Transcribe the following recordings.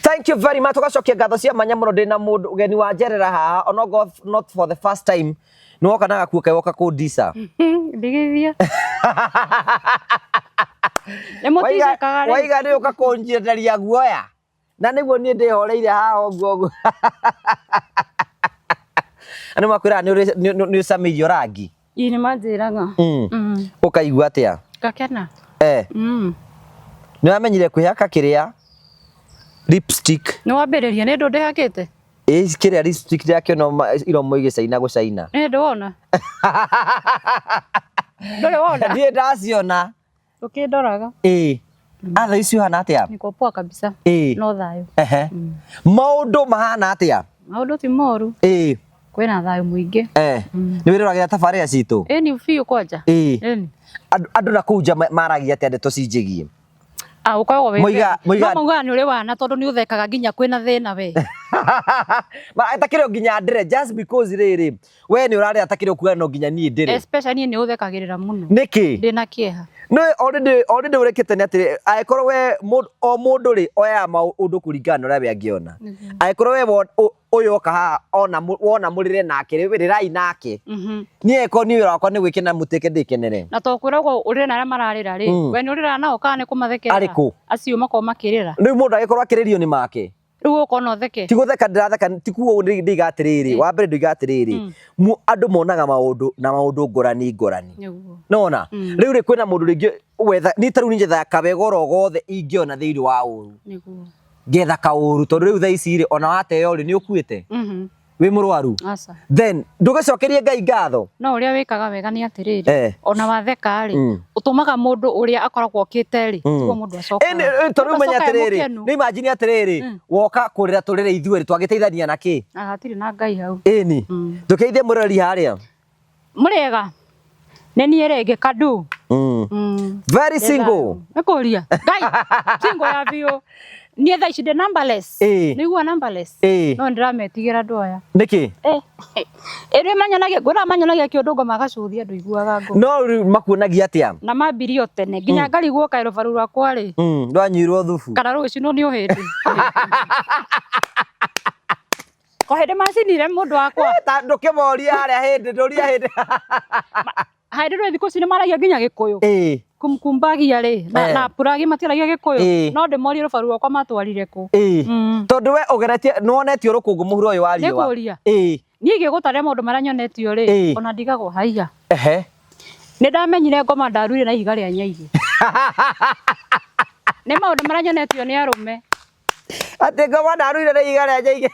Thank you very much. Tugacokia ngatho cia mwanya muno ndina mundu ugeni wa njerera haha onogo not for the first time. Nĩ woka na gakuo ke woka kũndisa. Ndigithia. Nĩ mũticekaga rĩ. Waiga nĩ ũka kũnjenderia guoya. Na nĩguo niĩ ndĩhoreire haha ũguo ũguo. Nĩ makwĩraga nĩ ũcamĩirio rangi. Ĩ nĩ manjĩraga. Ũkaigua atĩa? Ngakena. Eh. Nĩ wamenyire kwĩhaka kĩrĩa lipstick. Nĩ wambĩrĩria nĩ ndũ ndĩhakĩte? Ĩ kĩrĩa lipstick ndĩrakĩona iromo igĩcaina gũcaina. Nĩ ndũ wona? Ndũrĩ wona? Ndirĩ ndaciona. Ũkĩndoraga. Ĩ. Atha ici ũhana atĩa? Niko poa kabisa. Ĩ. No thayũ. Ehe. Maũndũ mahana atĩa? Maũndũ ti moru. Ĩ. Kwĩna thayũ mũingĩ. Eh. Nĩ wĩroragĩra tabarĩra citũ? Ĩni biũ kwanja. Ĩ. Ĩni. Andũ na kũu nja maragia atĩa ndeto cinjĩgiĩ? Ah, ũkoragwo wĩ Moiga- moiga- No maugaga nĩ ũrĩ wana tondũ nĩ ũthekaga nginya kwĩna thĩna we. Takĩrĩ o nginya ndĩre just because rĩrĩ we nĩ ũrarĩra takĩrĩ ũkuga no nginya niĩ ndĩre. Especially niĩ nĩ ũthekagĩrĩra mũno. Nĩkĩ? Ndĩna kĩeha. No already already ũrekĩte nĩ atĩrĩ angĩkorwo we o mũndũ rĩ oyaga maũndũ kũringana na ũrĩa we angĩona. Angĩkorwo we ũyũ oka haha ona wona mũrĩre nake rĩ rĩrai nake. Niĩ angĩkorwo niĩ wĩra wakwa nĩ gwĩkena mũtĩke ndĩkenere. Na to kwĩragwo ũrĩre na arĩa mararĩra rĩ, we nĩ ũrĩraga nao kana nĩ kũmathekerera? Arĩkũ? Acio makoragwo makĩrĩra. Rĩu mũndũ agĩkorwo akĩrĩrio nĩ make. Rĩu ũkona ũtheke. Ti gũtheka ndĩratheka ti kuga ũguo ndĩiga atĩrĩrĩ, wa mbere ndĩiga atĩrĩrĩ, andũ monaga maũndũ na maũndũ ngũrani ngũrani. Nĩguo. Nona rĩu rĩ kwĩna mũndũ rĩngĩ wetha niĩ ta rĩu niĩ njethaga kawega oro gothe ingĩona thĩinĩ wa ũru. Nĩguo. Ngetha kaũru tondũ rĩu thaa ici rĩ ona wateo rĩ nĩ ũkuĩte. Wĩ mũrwaru. Aca. Then ndũgĩcokerie Ngai ngatho. No ũrĩa wĩkaga wega nĩ atĩrĩrĩ, Eh. ona watheka rĩ, ũtũmaga mũndũ ũrĩa akoragwo okĩte rĩ, tiguo mũndũ acokaga. Tondũ rĩu menya Mũndũ acokaga e atĩrĩrĩ, mũkenu. nĩ imagine atĩrĩrĩ, woka kũrĩra tũrĩre ithuerĩ twagĩteithania na kĩ? Ah, hatirĩ na Ngai hau. Ĩni. Ndũkeithie mũrori harĩa. Mũrĩega. Nĩ niĩ rĩngĩ Kadu. Very single. Nĩ kũria. Ngai, single ya biũ. Niĩ thaa ici ndĩ numberless. Ĩĩ. Nĩ igua numberless? Ĩĩ. No nĩndĩrametigĩra andũ aya. Nĩkĩ? Eh, ĩrĩ manyonagia, ngwĩra manyonagia kĩũndũ ngoma magacũthia ndũiguaga ngũ. No rĩu makuonagia atĩa? Na mambirie o tene nginya ngarigwo kaĩ rũbaru rwakwa rĩ. Ndwanyuirwo thubu. Kana rũcinwo nĩ ũhĩndĩ. Ko hĩndĩ macinire mũndũ wakwa. Ta ndũkĩmoria harĩa hĩndĩ, ndũria hĩndĩ. Hĩndĩ rĩ thikũ ici nĩ maragia nginya gĩkũyũ. Ĩĩ. Kumkumbagia rĩ na, Eh. na puragi matiaragia gĩkũyũ. Ĩĩ. No ndĩmorie rũbaru rwakwa matwarire kũ. Ĩĩ. Tondũ we ũgeretie nĩwonetio rũkũngũ mũhuro ũyũ wa riũa. Nĩkũria. Ĩĩ. Niĩ ingĩgũtarĩria maũndũ marĩa nyonetio rĩ, Ĩĩ. ona ndigagwo haiya. Ehe. Nĩ ndamenyire ngoma ndaruire na ihiga rĩa nyaigĩ. Nĩ maũndũ marĩa nyonetio nĩ arũme. Atĩ ngoma ndaruire na ihiga rĩa nyaigĩ.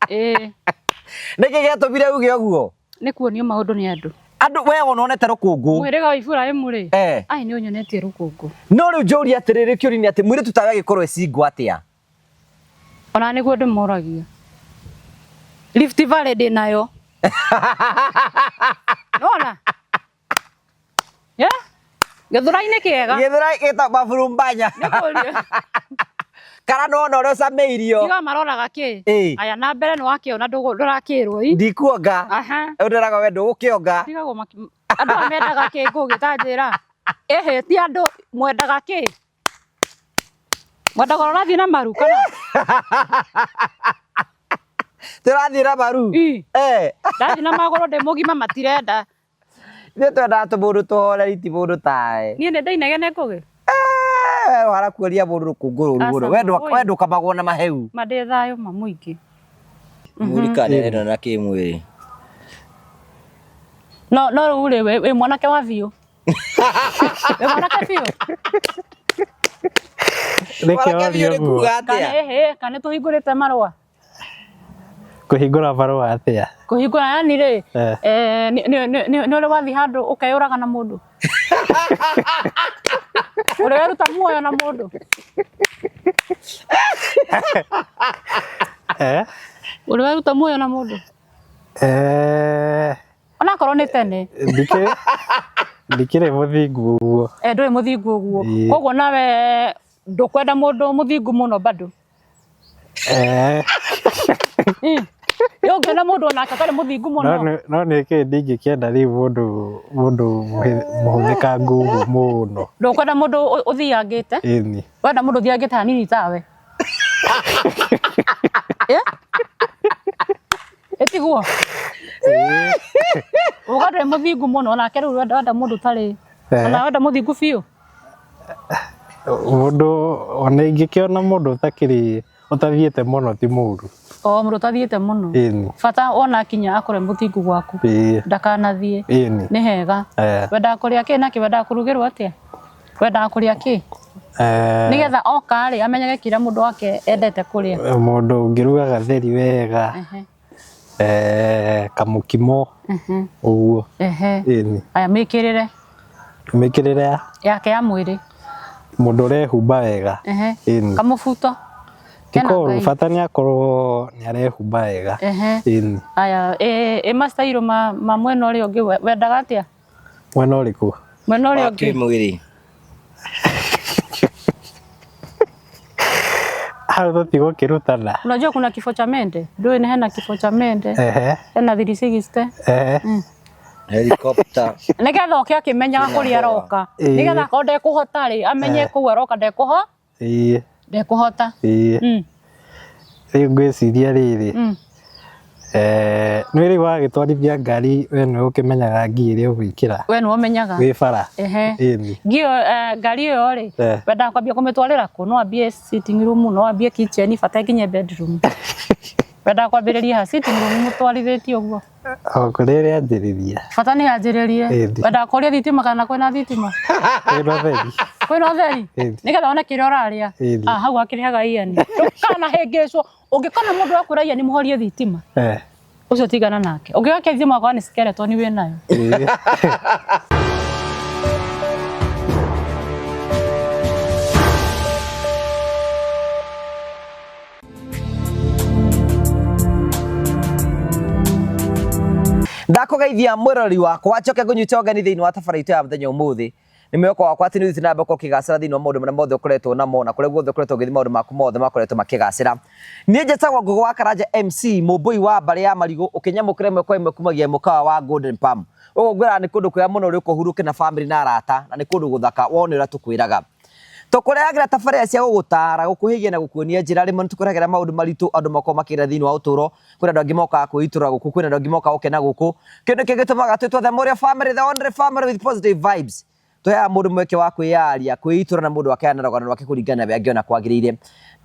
Ĩĩ. Nĩkĩ gĩatũmire uge ũguo? Nĩ kuonio maũndũ nĩ andũ. Andũ we wonete rũkũngũ. Mũhĩrĩga wa Iburahĩmu rĩ, Eh. ai nĩ ũnyonetie rũkũngũ. No rĩu njũrie atĩrĩrĩ kĩũria nĩ atĩ mũirĩtu tawe agĩkorwo e single atĩa? Ona nĩguo ndĩmoragia. Rift Valley ndĩ nayo. Nĩwona? Yeah? Gĩthũra-inĩ kĩega. Gĩthũra gĩtagwo maburumbanya. Nĩkũria. Kana nĩwona ũrĩa ũcamĩirio. Tiga maroraga kĩ? Ĩĩ. Aya na mbere nĩwakĩona ndũrakĩrwo i. Ndikuonga. Aha. Rĩu ndĩraga we ndũgũkĩonga. Tigagwo maki andũ aya mendaga kĩ ngũgĩ ta njĩra. Ĩhĩ ti andũ mwendaga kĩ? Mwendaga ũrĩa ũrathiĩ na maru kana? Tũrathiĩ na maru. Ii. Eh. Ndathiĩ na magũrũ ndĩ mũgima matirenda. Ithuĩ twendaga tũmũndũ tũhoreri ti mũndũ tawe. Niĩ nĩ ndainegene ngũgĩ. Eh, harakuonia mũndũ rũkũngũ rũru mũno. Aca, We oi. ndũkamagwo na maheu. Ma ndĩ thayũ ma mũingĩ. Mũrika nĩarendana na kĩmwĩrĩ. No no rĩu rĩ wĩ mwanake wa biũ. Wĩ mwanake biũ. Nĩkĩ Mwanake waria biũ nĩ ũguo? kuga Kana atĩa? ĩhĩ kana nĩtũhingũrĩte marũa. Kũhingũra marũa atĩa? Kũhingũra yani rĩ Eh. eh, nĩ ũrĩ wathiĩ handũ ũkeyũraga na mũndũ? Ũrĩ weruta muoyo na mũndũ? Eh? Ũrĩ weruta muoyo na mũndũ? Eh, Onakorwo nĩ tene. ndikĩrĩ ndikĩrĩ mũthingu ũguo. Eh, ndũrĩ mũthingu ũguo. Ĩĩ. Koguo nawe ndũkwenda mũndũ mũthingu mũno bado. Eh. Ũngĩona mũndũ onake atarĩ mũthingu No mũno. no nĩ kĩ ndingĩkĩenda rĩu mũndũ mũndũ mũhũthĩkangu ũguo mũno. Ndũkwenda mũndũ ũthiangĩte. Ĩni. Wenda mũndũ ũthiangĩte hanini tawe. Eh? Ĩtiguo? Uga ndũrĩ mũthingu mũno onake rĩu wenda mũndũ ũtarĩ. Eh. Ona wenda mũthingu biũ. Mũndũ ona ingĩkĩona mũndũ ũtakĩrĩ ũtathiĩte mũno ti mũru. O mũndũ ũtathiĩte mũno. Ĩni. Bata ona akinya akorwo e mũthingu gwaku. Ĩĩ. Ndakanathiĩ. Ĩni. Nĩ hega. Eh. Wendaga kũrĩa kĩ nakĩ wendaga kũrugĩrwo atĩa? Wendaga kũrĩa kĩ? Eh. Nĩgetha oka rĩ amenyage kĩrĩa mũndũ wake endete kũrĩa. Mũndũ ũngĩruga gatheri wega. Ehe. Eh, kamũkimo Ehe. ũguo. Ehe. Ĩni. Aya mĩkĩrĩre Mĩkĩrĩre ya yake ya mwĩrĩ. mũndũ ũrehumba wega. Ehe. Ĩni. Kamũbuto. Ti Kena koru Ngai. bata nĩ akorwo nĩ arehumba wega. Ehe. Ĩni. Aya ĩ mastairo ma mwena ũrĩa ũngĩ wendaga atĩa? Mwena ũrĩkũ? Mwena ũrĩa ũngĩ. Mwĩrĩ. Hau tũtigũkĩrutana. Unajua kuna kifo cha mende. Ndũĩ nĩ hena kifo cha mende. Ehe. Hena 360. Ehe. Helicopter. Nĩgetha oke akĩmenyaga kũrĩa aroka. Ĩĩ. Nĩgetha akorwo ndekũhota rĩ amenye kũu aroka ndekũho Ĩĩ. ndekũhota. Ĩĩ. Rĩu ngwĩciria rĩrĩ. Eh, nĩ rĩu wagĩtwarithia ngari we nĩwe ũkĩmenyaga ngia ĩrĩa ũgwĩkĩra We nĩwe ũmenyaga. wĩ bara. Ehe. Ĩni. Ngio ngari ĩyo rĩ Eh. wendaga kwambia kũmĩtwarĩra kũ? No ambie sitting room, no ambie kitchen, bata ĩkinye bedroom. Wendaga kwambĩrĩria ha sitting room mũtwarithĩtie ũguo? O kũrĩa ĩrĩanjĩrĩria. Bata nĩ yanjĩrĩrie. Ĩni. Wendaga kũria thitima kana kwĩna thitima? Kwĩna ũtheri. Kwĩna ũtheri? Ĩni. Nĩgetha wone kĩrĩa ũrarĩa. Ĩni. Ah, hau akĩrĩhaga Ian. Ndũkanahĩngĩcwo. Ũngĩkona mũndũ wakwĩra Ian mũhorie thitima, Eh. ũcio tigana nake. Ũngĩgakia thitima akorwo nĩ skeleton wĩnayo. Ĩĩ. Ndakũgeithia mwĩroreri wakwa njoke ngũnyite ũgeni thĩinĩ wa tabarĩra itũ ya mũthenya ũmũthĩ. Nĩ mwĩhoko wakwa atĩ nĩ ũthiĩte na mbere gũkorwo ũkĩgacĩra thĩinĩ wa maũndũ marĩa mothe ũkoretwo namo na kũrĩa guothe ũkoretwo ũgĩthiĩ maũndũ maku mothe makoretwo makĩgacĩra. Niĩ njĩtagwo Ngũgĩ wa Karanja MC mũmbũi wa mbarĩ ya marigũ ũkĩnyamũkĩra ĩmwe kwa ĩmwe kumagia mũkawa wa Golden Palm. Ũguo ngwĩraga nĩ kũndũ kwega mũno ũrĩ ũhurũke na famĩlĩ na arata na nĩ kũndũ gũthaka wone ũrĩa tũkwĩraga. Tũkũrehagĩra tabarĩra cia gũgũtara gũkuhĩgia na gũkuonia njĩra rĩmwe nĩtũkũrehagĩra maũndũ maritũ andũ makoragwo makĩgerera thĩinĩ wa ũtũũro. Kwĩna andũ angĩ mokaga kwĩitũrũra gũkũ, kwĩna andũ angĩ mokaga gũkena gũkũ. Kĩndũ kĩngĩ gĩtũmaga twĩtwo the Mũrĩo family, the only family with positive vibes. Tũheaga mũndũ mweke wa kwĩyaria, kwĩitũrũra na mũndũ akeana rũgano rwake kũringana na ũrĩa angĩona kwagĩrĩire.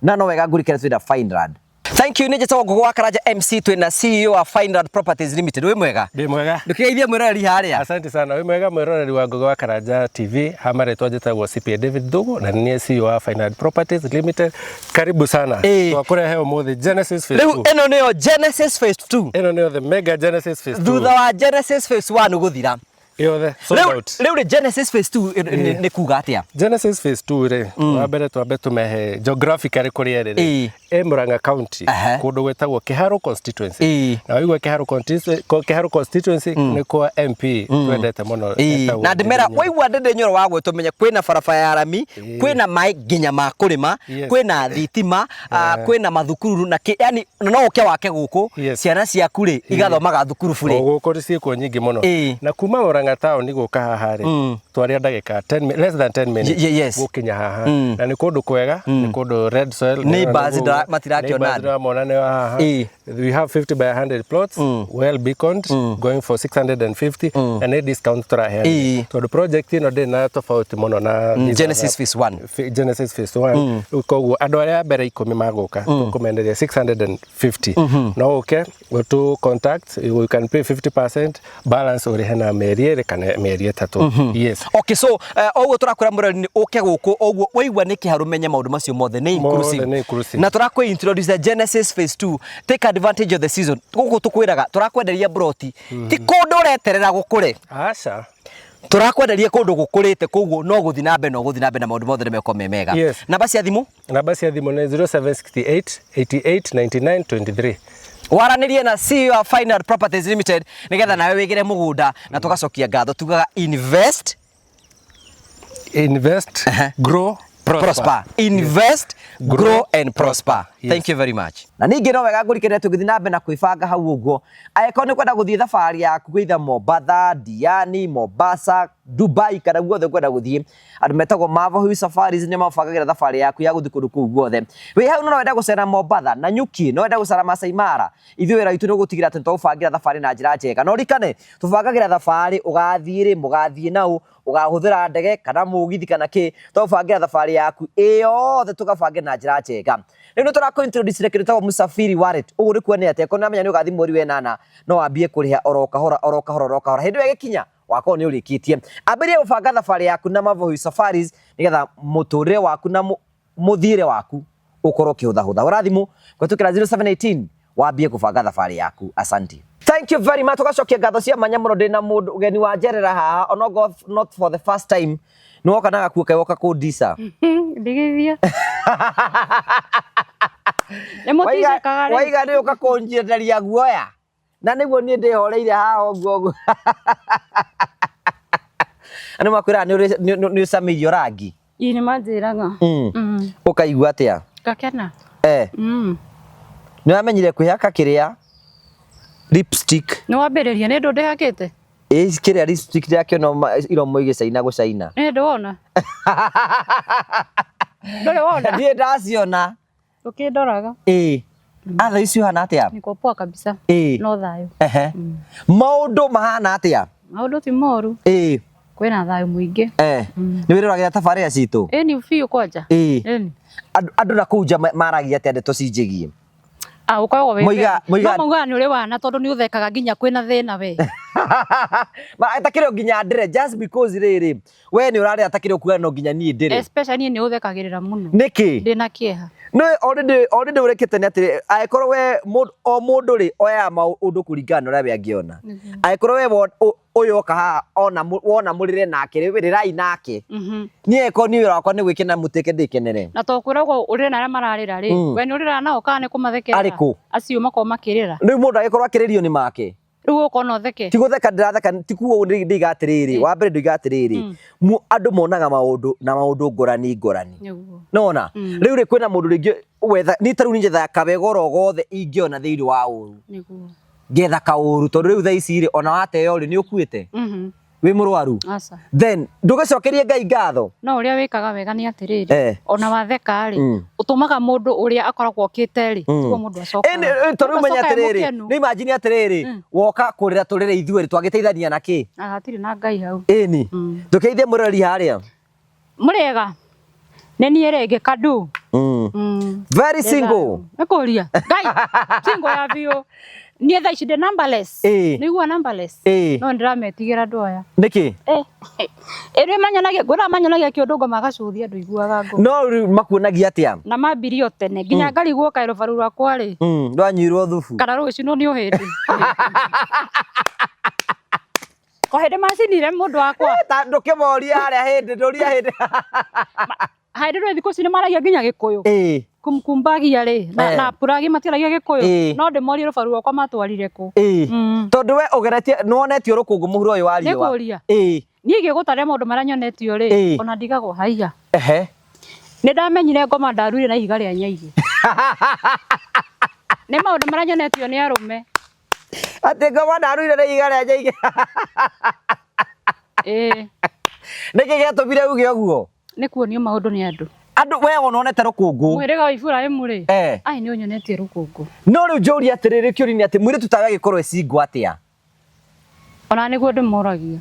Na no wega ngũrikane twĩna Fineland. Thank you, nĩ njĩtagwo Ngũgĩ wa Karanja MC, twĩna CEO wa Fineland Properties Limited. Wĩ mwega? Ndĩ mwega. Ndũkĩgeithie mwĩroreri harĩa. Asante sana. Wĩ mwega mwĩroreri wa Ngũgĩ wa Karanja TV. Ha marĩtwa njĩtagwo CPA David Thugu na nĩ niĩ CEO wa Fineland Properties Limited. Karibu sana. Ĩĩ. Twakũrehe ũmũthĩ Genesis Phase Rĩu 2. ĩno nĩyo Genesis Phase 2. Ĩno nĩyo the mega Genesis Phase 2. Thutha wa Genesis Phase 1 gũthira. Yothe sold Rĩu out. rĩu rĩ Genesis Phase 2 nĩ kuga atĩa? Genesis Phase 2 rĩ, wa mbere twambe tũmehe geographically kũrĩa ĩrĩ Ĩĩ. rĩ. Ĩ Murang'a County, Aha. kũndũ gwĩtagwo Kĩharũ constituency. Ĩĩ. Na waigua Kĩharũ constituency, Kĩharũ constituency nĩ kwa MP twendete mũno. Ĩĩ. etagwo Na ndĩmera Ndindi Nyoro. waigua Ndindi Nyoro wa gwĩtwo menye kwĩna barabara ya rami, kwĩna maĩ nginya ma kũrĩma, Yes. kwĩna thitima, kwĩna mathukuru na yani na no ũke wake gũkũ, Yes. ciana ciaku rĩ igathomaga thukuru O bure. gũkũ ciĩkuo nyingĩ mũno. Ĩĩ. Na kuma Murang'a town gũka haha rĩ, twaria ndagĩka 10 less than 10 minutes Yes. gũkinya haha. Na nĩ kũndũ kwega, nĩ kũndũ red soil. Neighbours matirakĩona Neighbours andũ. ndĩramona nĩ haha. Ĩĩ. We have 50 by 100 plots, well beaconed, going for 650 na nĩ discount tũraheana. Ĩĩ. Tondũ project ĩno ndĩrĩ na tofauti mũno na these Genesis other- Phase 1. Genesis Phase 1. Rĩu koguo andũ arĩa a mbere ikũmi magũka tũkũmenderia 650. No ũke ũtũ contact, you can pay 50% balance ũrĩhe na mĩeri ĩrĩ kana mĩeri ĩtatũ. Yes. Okay, so oguo tũrakwĩra mũrori nĩ ũke gũkũ oguo waigua nĩ kĩharũ menye maũndũ macio mothe nĩ inclusive. Mothe nĩ inclusive. Na tũrakwĩ introduce the Genesis Phase 2. Take advantage of the season. Gũkũ tũkwĩraga tũrakwenderia broti ti kũndũ ũreterera gũkũre. Aca. Tũrakwenderia kũndũ gũkũrĩte koguo no gũthiĩ na mbere no gũthiĩ na mbere na maũndũ mothe nĩ mekorwo me mega. Yes. Namba cia thimũ Namba cia thimũ nĩ 0768 88 99 23. waranĩrie na CEO wa Final Properties Limited nĩgetha nawe wĩgĩre mũgũnda na tũgacokia ngatho tugaga invest Invest, Aha. grow, Prosper. Invest, grow and prosper. Yes. Thank you very much. Na ningĩ no wega ngũrikĩrĩre tũgĩthiĩ na mbere na kwĩbanga hau ũguo. Angĩkorwo nĩ kwenda gũthiĩ thabarĩ yaku either Mombatha, Diani, Mombasa, Dubai kana guothe ũkwenda gũthiĩ, andũ metagwo Marvel Hill Safaris nĩ mabangagĩra thabarĩ yaku ya gũthiĩ kũndũ kũu guothe. Wĩ hau no wende gũcera Mombatha, Nanyuki, no wende gũcera Masai Mara. Ithuĩ wĩra witũ nĩ gũtigĩrĩra atĩ nĩtwagũbangĩra thabarĩ na njĩra njega. Na ũririkane, tũbangagĩra thabarĩ ũgathiĩ rĩ, mũgathiĩ naũ, ũgahũthĩra ndege kana mũgithi kana kĩ, twagũbangĩra thabarĩ yaku ĩyothe tũgabange na njĩra njega. Rĩu nĩ tũrakũ introduce kĩndũ gĩtagwo Msafiri Wallet. Ũguo nĩ kuonania atĩ angĩkorwo nĩũramenya nĩ ũgathiĩ mweri wa ĩnana, no wambie kũrĩha oro kahora oro kahora oro kahora. Hĩndĩ ĩyo ĩgĩkinya wakorwo nĩ ũrĩkĩtie. Ambĩrĩria gũbanga thabarĩ yaku na Marvel Hill Safaris nĩgetha mũtũrĩre waku na mũthiĩre waku ũkorwo ũkĩhũthahũtha. Hũra thimũ kũhetũkĩra 0718 wambie kũbanga thabarĩ yaku. Asante. Thank you very much. Tugacokia ngatho cia mwanya mũno ndĩ na mũndũ ũgeni wa njerera haha onogo not for the first time. Nĩ woka na gakuo kaĩ woka kũndica. Ndigithia. Nĩ mũticekaga rĩ. Waiga nĩ ũka kũnjenderia guoya. Na nĩguo niĩ ndĩhoreire haha ũguo ũguo. Andũ makwĩraga nĩ ũcamĩirio rangi. Ĩ nĩ manjĩraga. Ũkaigua atĩa? Ngakena. Nĩ wamenyire kwĩhaka kĩrĩa lipstick. Nĩ wambĩrĩria nĩ ndũ ndĩhakĩte? Ĩ kĩrĩa lipstick ndĩrakĩona iromo igĩcaina gũcaina. Nĩ ndũ wona? Ndũrĩ wona? Ndirĩ ndaciona. Ũkĩndoraga. Ĩ. Atha ici ũhana atĩa? Niko poa kabisa. Ĩ. No thayũ. Ehe. Maũndũ mahana atĩa? Maũndũ ti moru. Ĩ. Kwĩna thayũ mũingĩ. Nĩ wĩroragĩra tabarĩra citũ? Ĩni biũ kwanja. Ĩ. Ĩni. Andũ na kũu nja maragia atĩa ndeto cinjĩgiĩ? Ah, ũkoragwo wĩ Moiga No maugaga nĩ ũrĩ wana tondũ nĩ ũthekaga nginya kwĩna thĩna we. Atakĩrĩ o nginya ndĩre just because rĩrĩ we nĩ ũrarĩra atakĩrĩ ũkuga no nginya niĩ ndĩre. Especially niĩ nĩ ũthekagĩrĩra mũno. Nĩkĩ? Ndĩna kĩeha. No already already ũrekĩte nĩ atĩrĩ angĩkorwo we o mũndũ rĩ oyaga maũndũ kũringana na ũrĩa we angĩona. Angĩkorwo we ũyũ oka haha ona wona mũrĩre nake rĩ rĩrai nake. Niĩ angĩkorwo niĩ wĩra wakwa nĩ gwĩkena mũtĩke ndĩkenere. Na to kwĩragwo ũrĩre na arĩa mararĩra rĩ, we nĩ ũrĩraga nao kana nĩ kũmathekerera? Arĩkũ? Acio makoragwo makĩrĩra. Rĩu mũndũ agĩkorwo akĩrĩrio nĩ make. Rĩu ũkona ũtheke. Ti gũtheka ndĩratheka ti kuga ũguo ndĩiga atĩrĩrĩ, wa mbere ndĩiga atĩrĩrĩ, andũ monaga maũndũ na maũndũ ngũrani ngũrani. Nona rĩu rĩ kwĩna mũndũ rĩngĩ wetha niĩ ta rĩu niĩ njethaga kawega oro gothe ingĩona thĩinĩ wa ũru. Ngetha kaũru tondũ rĩu thaa ici rĩ ona wateo rĩ nĩ ũkuĩte. Wĩ mũrwaru. Then ndũgĩcokerie Ngai ngatho. No ũrĩa wĩkaga wega nĩ atĩrĩrĩ, ona watheka rĩ, ũtũmaga mũndũ ũrĩa akoragwo okĩte rĩ, tiguo mũndũ acokaga. Tondũ rĩu menya atĩrĩrĩ, nĩ imagine atĩrĩrĩ, woka kũrĩra tũrĩre ithuĩ rĩ, twagĩteithania na kĩ? Hatirĩ na Ngai hau. Ĩni. Ndũkeithie mũrori harĩa. Mũrĩega. Nĩ niĩ rĩngĩ Kadu. Very single. Nĩ kũria. Ngai, single ya biũ. Niĩ thaa ici ndĩ numberless. Nĩ igua numberless. No ndĩrametigĩra andũ aya. Nĩkĩ? Ĩrĩ manyonagia, ngwĩra manyonagia kĩũndũ ngoma gacũthia ndũiguaga ngũ. No rĩu makuonagia atĩa? Na mambirie o tene. Nginya ngarigwo kaĩ rũbaru rwakwa rĩ. Rwanyuirwo thubu. Kana rũgĩcinwo nĩ ũhĩndĩ. Ko hĩndĩ macinire mũndũ wakwa. Ta ndũkĩmoria harĩa hĩndĩ, ndũria hĩndĩ. Hĩndĩ rĩ thikũ ici nĩ maragia nginya Gĩkũyũ. Kumkumbagia rĩ, na Puragi matiaragia Gĩkũyũ. No ndĩmorie rũbaru rwakwa matwarire kũ. Tondũ we ũgeretie, nĩwonetio rũkũngũ mũhuro ũyũ wa riũa. Nĩkũria. Niĩ ingĩgũtarĩria maũndũ marĩa nyonetio rĩ, ona ndigagwo haiya. Nĩ ndamenyire ngoma ndaruire na ihiga rĩa nyaigĩ. Nĩ maũndũ marĩa nyonetio nĩ arũme. Atĩ ngoma ndaruire na ihiga rĩa nyaigĩ. Nĩkĩ gĩatũmire uge ũguo? Nĩ kuonio maũndũ nĩ andũ. Andũ we wonete rũkũngũ. Mũhĩrĩga wa Iburahĩmu rĩ, ai nĩ ũnyonetie rũkũngũ. No rĩu njũrie atĩrĩrĩ kĩũria nĩ atĩ mũirĩtu tawe agĩkorwo e single atĩa? Ona nĩguo ndĩmoragia.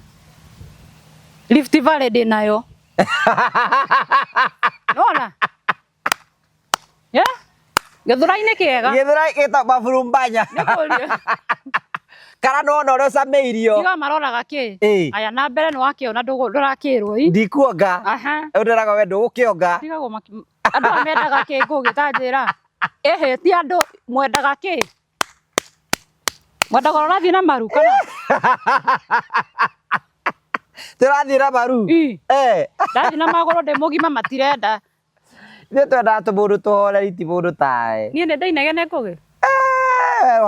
Rift Valley ndĩ nayo. Nĩwona? Gĩthũrai-inĩ kĩega. Gĩthũrai gĩtagwo maburumbanya. Nĩkũria. Kana nĩwona ũrĩa ũcamĩirio. Tiga maroraga kĩ? Aya na mbere nĩwakĩona ndũrakĩrwo ĩ. Ndikuonga. Ũndĩraga we ndũgũkĩonga. Tigagwo andũ aya mendaga kĩ ngũgĩ ta njĩra. Ĩhĩ ti andũ mwendaga kĩ? Mwendaga ũrĩa ũrathiĩ na maru kana? Tũrathiĩ na maru? Ndathiĩ na magũrũ ndĩ mũgima matirenda. Ithuĩ twendaga tũmũndũ tũhoreri ti mũndũ tawe. Niĩ nĩ ndainegene ngũgĩ?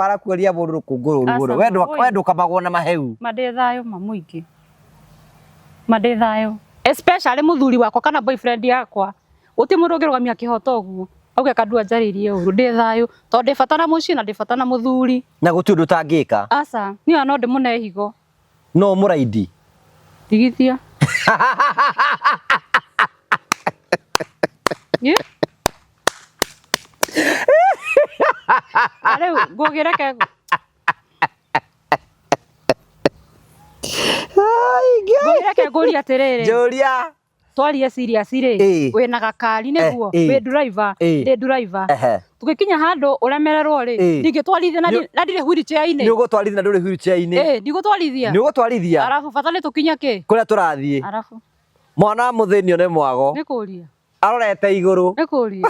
Harakuonia mũndũ rũkũngũ rũru mũno. We ndũkamagwo na maheu. Ma ndĩ thayũ ma mũingĩ. Ma ndĩ thayũ. Especially mũthuri wakwa kana boyfriend yakwa. Gũtirĩ mũndũ ũngĩrũgamia kĩhoto ũguo auge Kandua njarĩirie ũru. Ndĩ thayũ tondũ ndĩ bata na mũciĩ na ndĩ bata na mũthuri. Na gũtirĩ ũndũ ũtangĩka. Aca, niĩ ona no ndĩmũne higo. No mũraindi. Tigithia. Ĩ? Na rĩu ngũgĩreke ngũgĩreke ngũrie atĩrĩrĩ. Njũria. Twarie serious rĩ, Ĩĩ. wĩna gakari nĩguo, Ĩĩ. wĩ driver, Ĩĩ. ndĩ driver. Ehe. Tũgĩkinya handũ ũremererwo rĩ, Ĩĩ. ndingĩtwarithia na ndirĩ wheelchair-inĩ. Nĩ ũgũtwarithia na ndũrĩ wheelchair-inĩ. Ĩĩ, ndigũtwarithia. Nĩ ũgũtwarithia. Arabu bata nĩ tũkinye kĩ? Kũrĩa tũrathiĩ. Arabu. Mwana wa mũthĩnio nĩ mwago. Nĩ kũria. Arorete igũrũ. Nĩ kũria.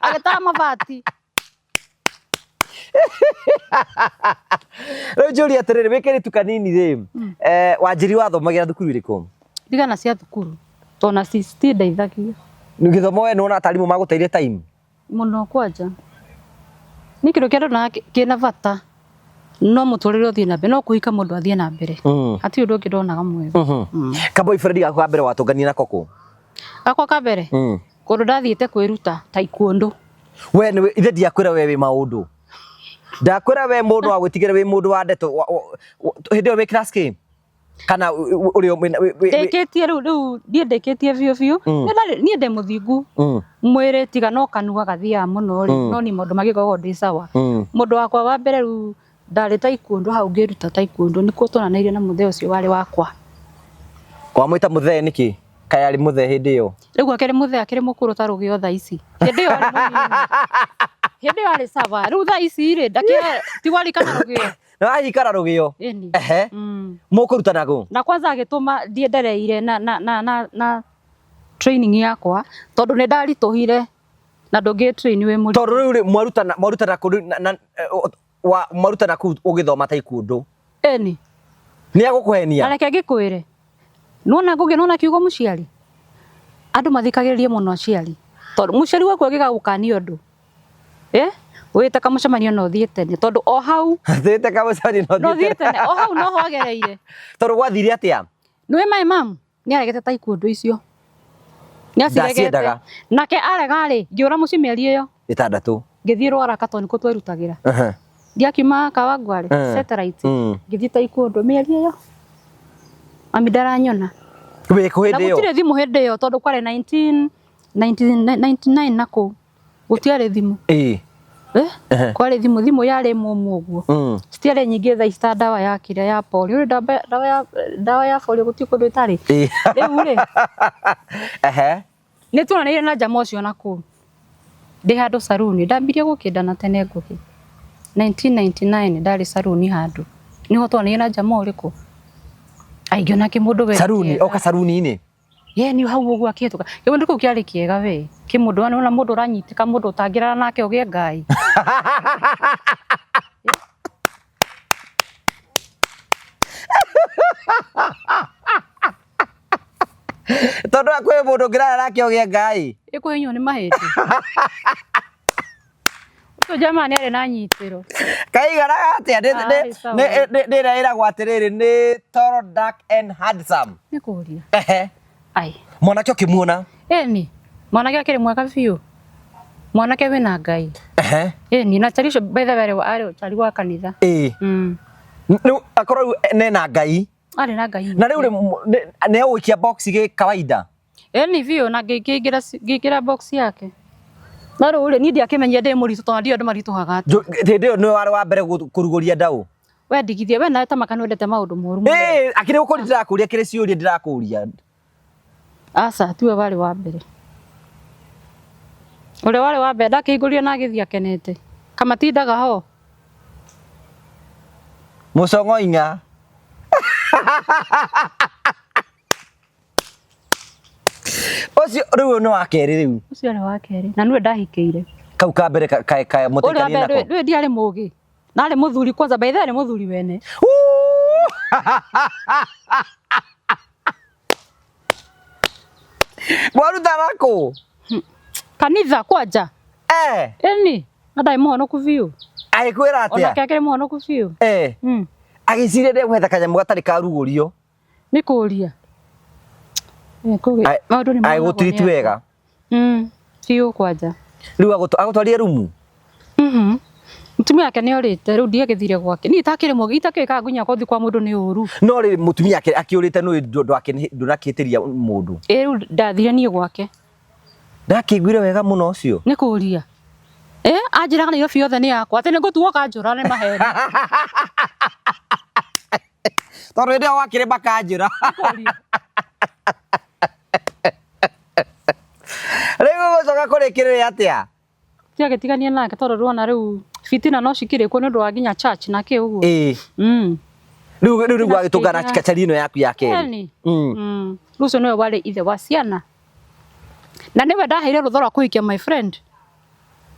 Agĩtara mabati. Rĩu njũrie atĩrĩrĩ, wĩ kairĩtu kanini rĩ, Wanjiri wathomagĩra thukuru ĩrĩkũ? Ndigana cia thukuru. Tondũ na citindeithagia. Gĩthomo we nĩwona atarimũ magũteire time? Mũno kwanja. Nĩ kĩndũ kĩrĩa ndonaga kĩna bata no mũtũrĩre ũthiĩ na mbere, no kũhika mũndũ athiĩ na mbere. Hatirĩ ũndũ ũngĩ ndonaga mwega. Ka boyfriend gaku ka mbere watũnganire nako kũ? Gakwa ka mbere? Kũndũ ndathiĩte kwĩruta taekwondo. We nĩwe ithe ndiakwĩra we wĩ maũndũ. Ndakwĩra we mũndũ wa gwĩtigĩra wĩ mũndũ wa ndeto hĩndĩ ĩyo wĩ class K? Kana ũrĩ Ndĩkĩtie rĩu rĩu niĩ ndĩkĩtie biũ biũ. Niĩ ndĩ mũthingu. Mwĩrĩ tiga no kanua gathiaga mũno rĩ, no niĩ maũndũ mangĩ ngoragwo ndĩ sawa. Mũndũ wakwa wa mbere rĩu ndarĩ taekwondo hau ngĩruta taekwondo nĩkuo twonanĩirie na mũthee ũcio warĩ wakwa. Wamwĩta mũthee nĩkĩ? Kaĩ arĩ mũthee hĩndĩ ĩyo? Rĩu akĩrĩ mũthee akĩrĩ mũkũrũ ta rũgĩo thaa ici. Hĩndĩ ĩyo arĩ mũnini. Hĩndĩ ĩyo arĩ sawa. Rĩu thaa ici rĩ, tiwarikana rũgĩo. Nĩ wahikara rũgĩo? Ĩni. Ehe. Mũkũrutana kũ? Na kwanza agĩtũma ndiendereire na training yakwa tondũ nĩ ndaritũhire na ndũngĩ train wĩ mũritũ. Tondũ rĩu rĩ, mwarutana kũ rĩu mwarutana kũu ũgĩthoma taekwondo? Ĩni. Nĩ agũkũhenia? Na reke ngĩkwĩre. Nĩwona Ngũgĩ, nĩwona kiugo mũciari? Andũ mathikagĩrĩria mũno aciari. Tondũ mũciari waku angĩgagũkania ũndũ, wĩte kamũcemanio no ũthiĩ tene. Tondũ o hau Wĩte kamũcemanio no no ũthiĩ ũthiĩ tene. O hau noho agereire. Tondũ gwathire atĩa? Nĩũĩ my mom nĩ aregete taekwondo icio. Nĩ aciregete. Ndaciendaga. Nake arega rĩ, ngĩũra mũciĩ mĩeri ĩyo. 6. Ngĩthiĩ Rwaraka tondũ nĩkuo twerutagĩra. Ndiakiuma Kawangware, satellite. Ngĩthiĩ taekwondo mĩeri ĩyo. Mami ndaranyona. Wĩ kũ Na hĩndĩ ĩyo? gũtirĩ thimũ hĩndĩ ĩyo tondũ kwarĩ 1999 na kũu. Gũtiarĩ thimũ. Kwarĩ thimũ, thimũ yarĩ mũmũ ũguo. Citiarĩ nyingĩ thaa ici ta ndawa ya kĩrĩa ya polio. Rĩu ndawa ya polio gũtirĩ kũndũ ĩtarĩ. Rĩu rĩ. Nĩ tuonanĩire na njama ũcio na kũu. Ndĩ handũ saruni, ndambirie gũkĩnda na tene Ngũgĩ. 1999 ndarĩ saruni handũ. Nĩho tuonanĩire na njama ũrĩkũ? Ai, ngĩona kĩmũndũ we Saruni, kĩega. oka saruni-inĩ. Ye, ni hau ũguo akĩhĩtũka. Kĩmũndũ kĩu kĩarĩ kĩega we. Kĩmũndũ, wona mũndũ ũranyitĩka, mũndũ ũtangĩrara nake ũgĩe ngai. Tondũ kwĩ mũndũ ũngĩrara nake ũgĩe ngai. Ĩkũhinywo nĩ mahĩndĩ. Ũcio jamaa nĩ arĩ na nyitĩro. Kaiganaga atĩa? Arĩ sawa. Nĩ ĩrĩa ĩragwo atĩrĩrĩ, nĩ tall, dark and handsome. Nĩ kũria. Ai. Mwanake ũkĩmuona? Ĩni. Mwanake akĩrĩ mwega biũ. Mwanake wĩna Ngai. Ĩni, na chari ũcio by the way arĩ chari wa kanitha. Rĩu akorwo rĩu nena Ngai. Arĩ na Ngai. Na rĩu rĩ, nĩ egũikia box gĩ kawaida? Ĩni biũ, na ngĩingĩra box yake. No rĩu rĩ, niĩ ndiakĩmenyire ndĩ mũritũ tondũ ndiũĩ andũ maritũhaga atĩa. Hĩndĩ ĩyo nĩwe warĩ wa mbere kũrugũria ndaũ? We ndigithie, we nawe ta maka nĩwendete maũndũ moru mũno. Ĩĩ, akĩrĩ gũkũria ndĩrakũria, kĩrĩ ciũria ndĩrakũria. Aca, tiwe warĩ wa mbere. Ũrĩa warĩ wa mbere ndakĩhingũrire na agĩthiĩ akenete. Kamatindaga ho. Mũcong'oing'a. Ũcio rĩu nĩ wa kerĩ rĩu. Ũcio arĩ wa kerĩ. Na nĩwe ndahikĩire. Kau ka mbere ka Ũrĩa mũtaikanire wa mbere nako. ndũĩ ndiarĩ mũgĩ. Na arĩ mũthuri kwanza, by the way arĩ mũthuri wene. Mwarutana kũ? Kanitha kwanja. Ĩni, na ndarĩ mũhonoku biũ. Agĩkwĩra atĩa? Onake akĩrĩ mũhonoku biũ. Agĩciria ndegwetha kanyamũ gatarĩ karugũrio. Nĩ kũria. Maũndũ nĩ monagwo Agĩgũtiriti nĩ andũ. wega. Biũ kwanja. Rĩu agũtwarire rumu? Mũtumia wake nĩ orĩte rĩu ndiagĩthire gwake. Niĩ itakĩrĩ mũgĩ itakĩũĩ kana nginya gũthiĩ kwa mũndũ nĩ ũru. No rĩrĩ mũtumia wake akĩũrĩte nĩ ndũnakĩtĩria mũndũ. Ĩ rĩu ndathire niĩ gwake. Ndakĩiguire wega mũno ũcio. Nĩ kũria. Anjĩraga Nairobi yothe nĩ yakwa atĩ nĩ ngũtuo kanjũra nĩ maheni. Tondũ hĩndĩ ĩyo wakĩrĩ makanjũra. Nĩ kũria. Rĩu ũgũcoka kũrĩkĩrĩria atĩa? Tiagĩtigania nake tondũ ndwona rĩu fitina no cikĩrĩ kuo nĩ ũndũ wa nginya church na kĩ ũguo. Ĩĩ. Rĩu rĩu rĩu wagĩtũngana na kachari ĩno yaku ya kerĩ. Ĩni. Rĩu ũcio nĩwe warĩ ithe wa ciana. Na nĩwe ndaheire rũtha rwa kũhikia my friend.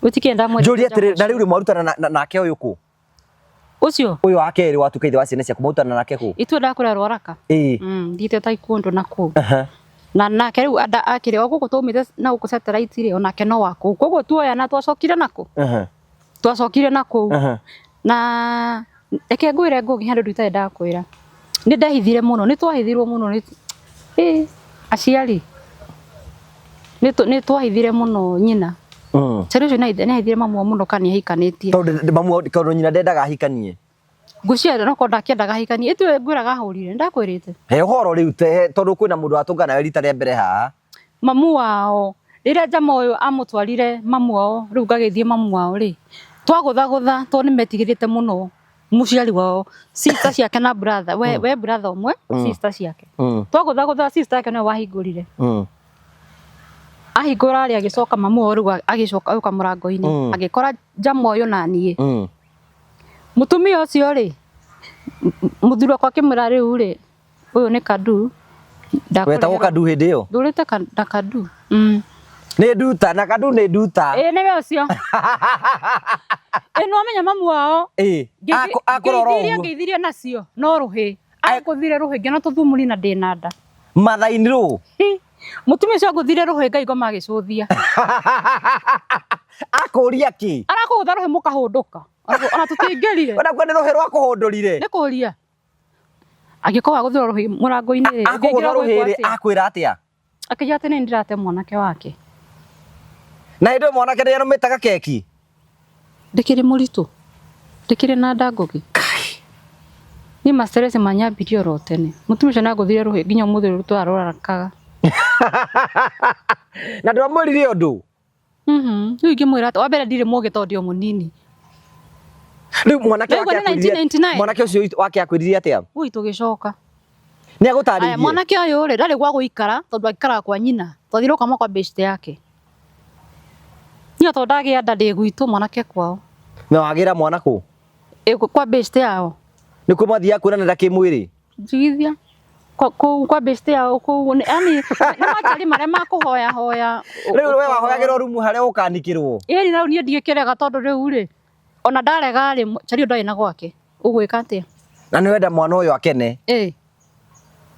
Gũtikĩrĩ ndamwendete. Njũrie atĩrĩrĩ, na rĩu rĩ mwarutana nake ũyũ kũ? Ũcio? Ũyũ wa kerĩ watuĩka ithe wa ciana ciaku mwarutana nake kũ? Ithuĩ ndakũrĩa Rwaraka. Ĩĩ. Thiĩte taekwondo na kũu. Na nake rĩu akĩrĩ o gũkũ twaumĩte na gũkũ satellite rĩ, onake no wa kũu. Koguo tuoyana twacokire na kũ? Twacokire na kũu. Na reke ngwĩre Ngũgĩ handũ itarĩ ndakwĩra. Nĩ ndehithire mũno, nĩ twahithirwo mũno nĩ aciari. Nĩ twahithire mũno nyina. Cari ũcio nĩ ahithire mamu wao mũno kana nĩ ahikanĩtie. Tondũ mamu wao, tondũ nyina ndendaga ahikanie. Ngwĩciria no korwo ndakĩendaga ahikanie. Ĩtue ngwĩraga ahũrire, nĩ ndakwĩrĩte. He ũhoro rĩu tondũ kwĩna mũndũ watũngana nawe rita rĩa mbere haha. Mamu wao, rĩrĩa njama ũyũ amũtwarire mamu wao, rĩu ngagĩthiĩ mamu wao rĩ, twagũthagũtha tondũ nĩ metigĩrĩte mũno mũciari wao, sister ciake na brother, we brother ũmwe, sister ciake. Twagũthagũtha sister yake nĩwe wahingũrire. Ahingũra rĩ agĩcoka mamu wao rĩu agĩcoka agĩũka mũrango-inĩ, agĩkora njama ũyũ na niĩ. Mũtumia ũcio rĩ, mũthuri wakwa akĩmwĩra rĩu rĩ, ũyũ nĩ Kadu. Wetagwo Kadu hĩndĩ ĩyo? Ndũrĩte na Kadu. Nĩ nduta, na Kadu nĩ nduta. Ĩĩ nĩwe ũcio. Ĩĩ nĩwamenya mamu wao. Ĩĩ, akũrora ũguo. Ngeithirie nacio, no rũhĩ. Angũthire rũhĩ ngĩona tũthumuri na ndĩna nda. Mathaini rũ? Mũtumia ũcio angũthire rũhĩ Ngai ngoma agĩcũthia. Akũria kĩ? Arakũgũtha rũhĩ mũkahũndũka. Ona tũtingĩrire. Ona kuo nĩ rũhĩ rwa kũhũndũrire. Nĩ kũria. Angĩkorwo agũthĩrwo rũhĩ mũrango-inĩ rĩ, Akũgũtha rũhĩ rĩ, akwĩra atĩa? Akĩnjĩra atĩ nĩ ndĩrate mwanake wake. Na hĩndĩ ĩyo mwanake nĩ arũmĩte gakeki? Ndĩkĩrĩ mũritũ. Ndĩkĩrĩ na nda Ngũgĩ. Niĩ ma stress manyambirie oro tene. Mũtumia ũcio nĩangũthire rũhĩ nginya ũmũthĩ ũyũ tũrarorakaga. Na ndwamwĩrire ũndũ? Rĩu ingĩmwĩra atĩa? Wa mbere ndirĩ mũgĩ tondũ ndĩ o mũnini. Rĩu mwanake Rĩu wake nĩ 1999. mwanake ũcio wake akwĩrire atĩa? Ui tũgĩcoka. Nĩ agũtarĩirie? Aya, mwanake ũyũ rĩ, ndarĩ gwa gũikara tondũ aikaraga kwa nyina. Twathire gũkama kwa beshte yake. Niĩ tondũ ndagĩa nda ndĩ gwitũ mwanake kwao. Na wagĩra mwana kũ? Ĩ, kwa beshte yao. Nĩ kũ mathiaga kuonana kĩmwĩrĩ? Njigithia. Kũu kwa beshte yao kũu nĩ yani nĩ machari marĩa ma kũhoya hoya. Rĩu we wahoyagĩrwo rumu harĩa ũkanikĩrwo? Ĩni na rĩu niĩ ndigĩkĩrega tondũ rĩu rĩ, ona ndarega rĩ, chari ũyũ ndarĩ na gwake. Ũgwĩka atĩa? Na nĩ wenda mwana ũyũ akene? Ĩ.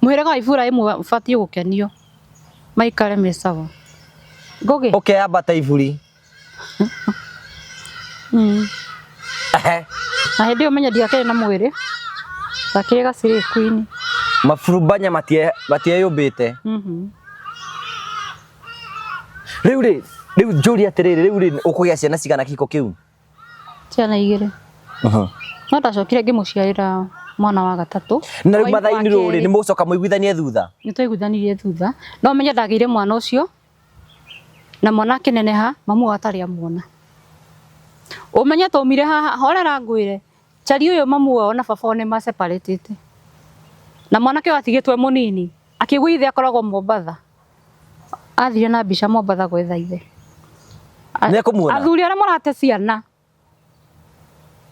Mũhĩrĩga wa Iburahĩmu ũbatiĩ gũkenio. Maikare me sawa. Ngũgĩ. Ũkeyambata iburi. Na hĩndĩ ĩyo menye ndiakĩrĩ na mwĩrĩ. Ndakĩrĩ gacirĩ queen. Maburumbanya matieyũmbĩte. Rĩu rĩ, rĩu njũrie atĩrĩrĩ, rĩu rĩ ũkũgĩa ciana cigana kĩhiko kĩu? Ciana igĩrĩ. No ndacokire ngĩmũciarĩra mwana wa gatatũ. Na rĩu mathaini rũ rĩ, nĩ mũgũcoka mũiguithanie thutha? Nĩ twaiguithanirie thutha. No menye ndagĩire mwana ũcio na mwana akĩneneha, mamu wao atarĩ amuona. Ũmenye twaumire haha, horera ngwĩre, chari ũyũ mamu wao na baba wao nĩ maseparatĩte. Na mwanake ũyũ atigĩtwo e mũnini, akĩigua ithe akoragwo Mombatha. Athire na mbica Mombatha gwetha ithe. Nĩ ekũmuona? Athuri arĩa marate ciana.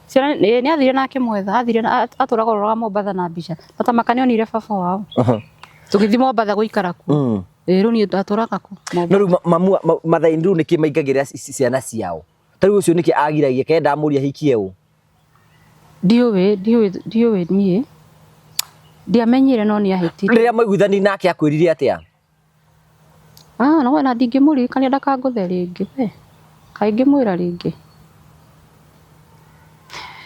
Ciana nĩ athire na akĩmwetha, athire na atũraga ũrora Mombatha na mbica. Na ta maka nĩ onire baba wao. Tũgĩthiĩ Mombatha gũikara kuo. Ĩĩ rĩu niĩ ndatũraga kũ? No rĩu mamu mathaini rĩu nĩkĩ maingagĩrĩra ciana ciao? Ta rĩu ũcio nĩkĩ agiragia kenda amũrie ahikie ũ? Ndiũĩ, ndiũĩ, ndiũĩ niĩ. Ndiamenyire no nĩ ahĩtirie. Rĩrĩa mwaiguithanirie nake akwĩrire atĩa? Ah, no wena ndingĩmũririkania ndakangũthe rĩngĩ we. Kaĩ ingĩmwĩra rĩngĩ.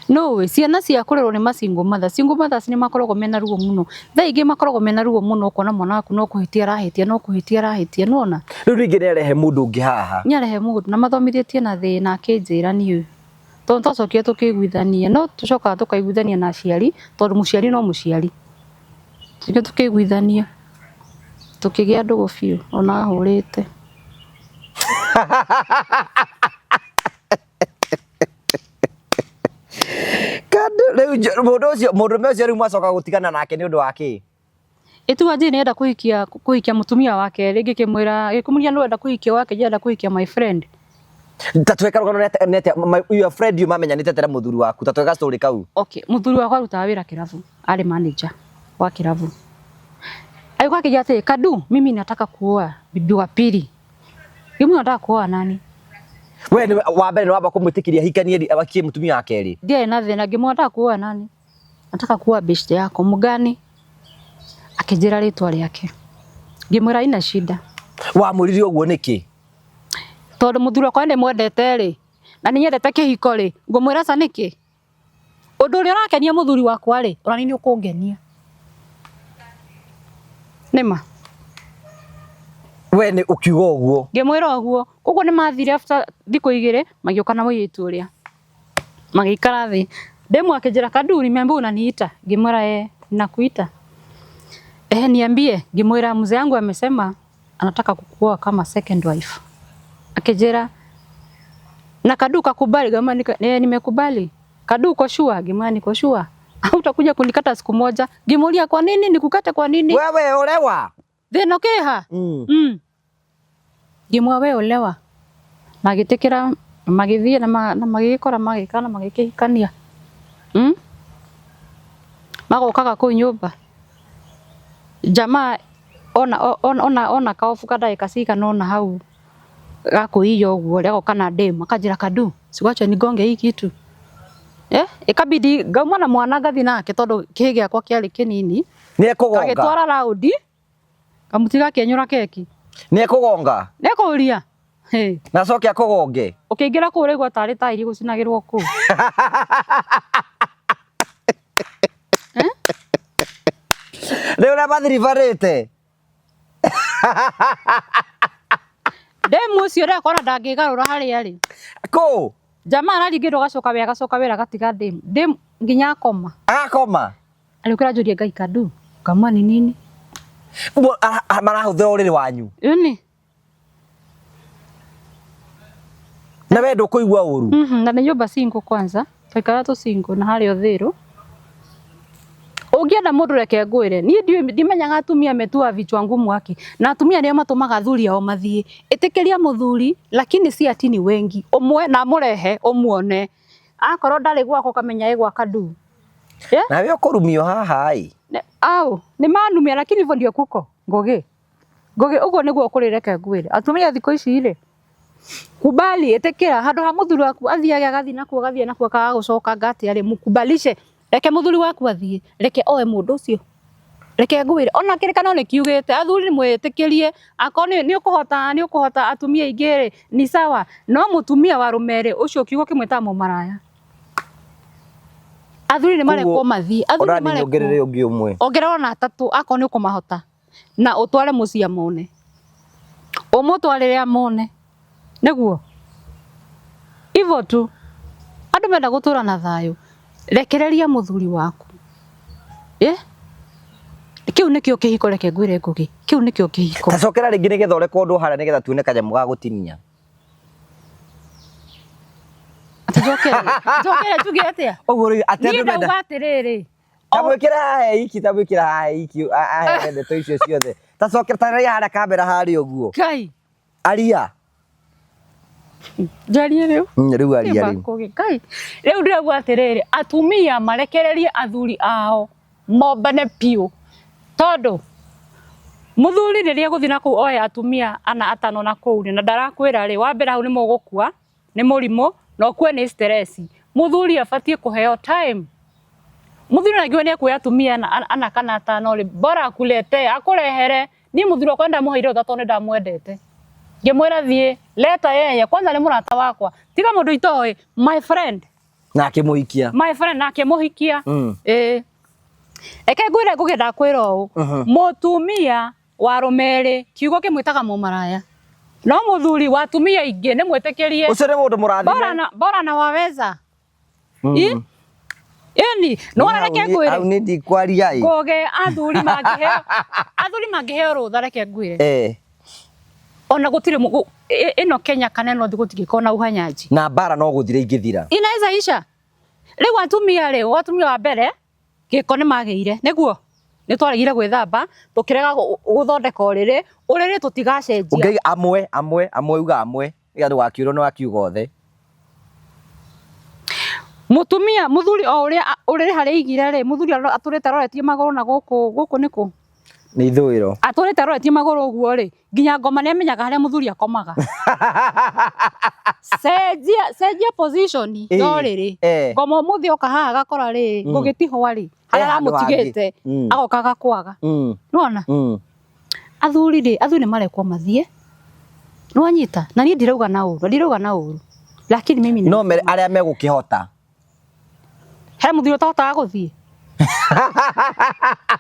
No ciana cia kũrerwo nĩ ma single mother, single mothers nĩ makoragwo mena ruo mũno. Thaa ingĩ makoragwo mena ruo mũno ũkona mwana waku no kũhĩtia arahĩtia, no kũhĩtia arahĩtia, nĩwona? Rĩu ningĩ nĩarehe mũndũ ũngĩ haha. Nĩarehe mũndũ na mathomithĩtie na thĩna akĩnjĩra niĩ tondũ twacokire tũkĩiguithania no tũcokaga tũkaiguithania na aciari tondũ mũciari no mũciari. Tũgĩcoka tũkĩiguithania tũkĩgĩa ndũgũ biũ ona ahũrĩte. Kandũ rĩu mũndũ ũcio mũndũrũme ũcio rĩu mwacoka gũtigana nake nĩ ũndũ wa kĩ? Ĩtu Wanjiri nĩenda kũhikia kũhikia mũtumia wa kerĩ ngĩkĩmwĩra gĩkũmũria nĩ wenda kũhikia wa kerĩ ndĩrenda kũhikia my friend. Ta tweka rũgano nete your friend you mamenyanĩte atĩa na mũthuri waku ta tweka story kau. Okay, mũthuri wakwa arutaga wĩra kĩrabu, arĩ manager wa kĩrabu. Agĩũka akĩnjĩra atĩrĩ, Kadu, mimi nataka kuoa bibi wa pili. Ngĩmwĩra unataka kuoa nani? We nĩ wa mbere nĩ wamba kũmwĩtĩkĩria ahikanie akie mũtumia wa kerĩ. Ndiarĩ na thĩna, ngĩmwĩra unataka kuoa nani? Nataka kuoa beshte yako, mũgani? Akĩnjĩra rĩtwa rĩake. Ngĩmwĩra haina shida. Wamwĩrire ũguo nĩkĩ? Tondũ mũthuri wakwa nĩndĩmwendete rĩ, na nĩnyendete kĩhiko rĩ, ngũmwĩra aca nĩkĩ? Ũndũ ũrĩa ũrakenia mũthuri wakwa rĩ, ona niĩ nĩũkũngenia. Nĩma. We nĩ ũkiuga ũguo. Ngĩmwĩra ũguo. Koguo nĩmathire after thikũ igĩrĩ, magĩũka na mũirĩtu ũrĩa. Magĩikara thĩ. Demu akĩnjĩra Kadu, nimeambiwa unaniita. Ngĩmwĩra eh, nakuita. Eh, niambie. Ngĩmwĩra mzee yangu amesema anataka kukuoa kama second wife. Akĩnjĩra na Kadu kakubali? Ngĩmwĩra nimekubali. Kadu uko sure? Ngĩmwĩra niko sure. Utakuja kunikata siku moja. Ngĩmũria kwa nini nikukate kwa nini? Wewe olewa. Thĩna ũkĩha? Ngĩmwĩra we olewa. Magĩtĩkĩra magĩthiĩ na magĩgĩkora magĩka na magĩkĩhikania. Magokaga kũu nyũmba. Jamaa ona kaobu ka ndagĩka cigana ũna hau gakũiya ũguo rĩ, agoka na demu akanjĩra Kadu, siwache nigonge hii kitu. Ikabidi ngauma na mwana ngathi nake tondũ kĩhĩ gĩakwa kĩarĩ kĩnini. Nĩekũgonga. Gagĩtwara raũndi, kamũtiga akĩenyũra keki. Nĩekũgonga. Nĩekũria. Hey. Na acoke akũgonge. Ũkĩingĩra kũu ũraigua tarĩ tairi gũcinagĩrwo kũu. Rĩu ũrĩa mathiribarĩte. Demu ũcio ũrekora ndangĩgarũra harĩa arĩ. Kũ? Jamaa araringĩrwo agacoka wĩra agacoka wĩra agatiga demu. Demu nginya akoma. Agakoma? Agĩũkĩra anjũrie Ngai Kadu, ngamwĩra nĩ nini? Marahũthĩra ũrĩrĩ wanyu? Ĩni. Na we ndũkũigua ũru? Na nĩ nyũmba single kwanza. Twaikara tũ single na harĩa Uthiru. Ũngĩenda mũndũ reke ngwĩre, niĩ ndimenyaga atumia metuaga vichwa ngumu aki. Na atumia nĩo matũmaga athuri ao mathiĩ. Ĩtĩkĩria mũthuri, lakini si ati ni wengi. Ũmwe na mũrehe ũmuone. Akorwo ndarĩ gwakwa ũkamenya ĩ gwa Kadu. Na we ũkũrumio haha ĩ. Au, nĩ manumia lakini hivyo ndio kuko. Ngũgĩ. Ngũgĩ ũguo nĩguo kũrĩ reke ngwĩre. Atumia thikũ ici rĩ, kubali ĩtĩkĩra handũ ha mũthuri waku athiage agathiĩ nakuo agathiĩ nakuo akaga gũcoka ngatia rĩ, mũkubalishe. Reke mũthuri waku athiĩ, reke oe mũndũ ũcio. Reke ngwĩre, ona kĩrĩkanĩro nĩ kiugĩte, athuri mwĩtĩkĩrie, akorwo nĩ ũkũhota, nĩ ũkũhota atumia aingĩ rĩ, ni sawa. No mũtumia wa rũme rĩ, ũcio kiugo kĩmwe ta mũmaraya. Athuri nĩ marekwo mathiĩ, athuri nĩ marekwo. Ũrani nyongerere ũngĩ ũmwe. Ongerera ona atatũ, akorwo nĩ ũkũmahota. Na ũtware mũciĩ amone. Ũmũtwarĩre amone. Nĩguo. Hivyo tu. Andũ menda gũtũra na thayũ. Rekereria mũthuri waku. Kĩu nĩkĩo kĩhiko reke ngwĩre Ngũgĩ. Kĩu nĩkĩo kĩhiko. Ta cokera rĩngĩ nĩgetha ũrekondwo harĩa nĩgetha tuone kanyamũ ga gũtinia. Tũcokere. Tũcokere tuge atĩa? Ũguo rĩu atĩ Niĩ andũ menda ndauga atĩrĩrĩ. Ta mwĩkĩre haha iki, ta mwĩkĩre haha iki, ahe ndeto icio ciothe. Ta cokera, ta rĩrĩa harĩa kamera harĩa ũguo. Ngai. Aria. Njarie rĩu? Rĩu aria rĩu. Ngai. Rĩu ndĩrauga atĩrĩrĩ, atumia marekererie athuri ao mombane biũ. Tondũ mũthuri rĩrĩa egũthiĩ na kũu oe atumia ana atano na kũu rĩ, na ndarakwĩra rĩ, wa mbere hau nĩ mũgũkua, nĩ mũrimũ, na ũkue nĩ stress. Mũthuri abatiĩ kũheo time. Mũthuri ona angĩuga nĩ ekuoya atumia ana kana atano rĩ, bora akuletee, akũrehere. Niĩ mũthuri wakwa ndamũheire ũtha tondũ nĩ ndamwendete. Ngĩmwĩra thiĩ, leta yeye, kwanza nĩ mũrata wakwa. Tiga mũndũ itoĩ, my friend. Na akĩmũhikia. My friend na akĩmũhikia. Ĩĩ, reke ngwĩre, Ngũgĩ, ndakwĩra ũũ, mũtumia wa arũme erĩ kiugo kĩmwĩtaga mũmaraya, no mũthuri wa atumia aingĩ nĩ mwĩtĩkĩrie. Ũcio nĩ mũndũ mũrathime. Bora na bora na waweza. Ĩni nĩwona, reke ngwĩre. Hau nĩ ndikwaria ĩ. Ngũgĩ, athuri mangĩheo rũtha, reke ngwĩre, ona gũtirĩ ĩno Kenya kana ĩno thĩ gũtingĩkorwo na uhanyanji. Na mbara no gũthira ingĩthira. Inaweza isha. Rĩu atumia rĩ, atumia wa mbere gĩko nĩ magĩire, nĩguo nĩ twaregire gwĩthamba, tũkĩrega gũthondeka ũrĩrĩ, ũrĩrĩ tũtigacenjia. Ũngĩiga amwe amwe amwe, uga amwe nĩgetha ndũgakiũrwo nĩ wakiuga othe. Mũtumia, mũthuri o ũrĩa ũrĩrĩ harĩa aigire rĩ, mũthuri atũrĩte aroretie magũrũ na gũkũ, gũkũ nĩkũ? Nĩ ithũĩro. Atũrĩte aroretie magũrũ ũguo rĩ, nginya ngoma nĩ amenyaga harĩa mũthuri akomaga. Cenjia, cenjia position ya ũrĩrĩ. Ngoma ũmũthĩ oka haha agakora rĩ, ngũgĩtihwa rĩ harĩa handũ hangĩ. aramũtigĩte, agoka agakwaga. Nĩwona? Athuri rĩ, athuri nĩ marekwo mathiĩ, nĩwanyita? Na niĩ ndirauga na ũru, ndirauga na ũru, lakini mimi No mere arĩa megũkĩhota. He mũthuri ũtahotaga gũthiĩ,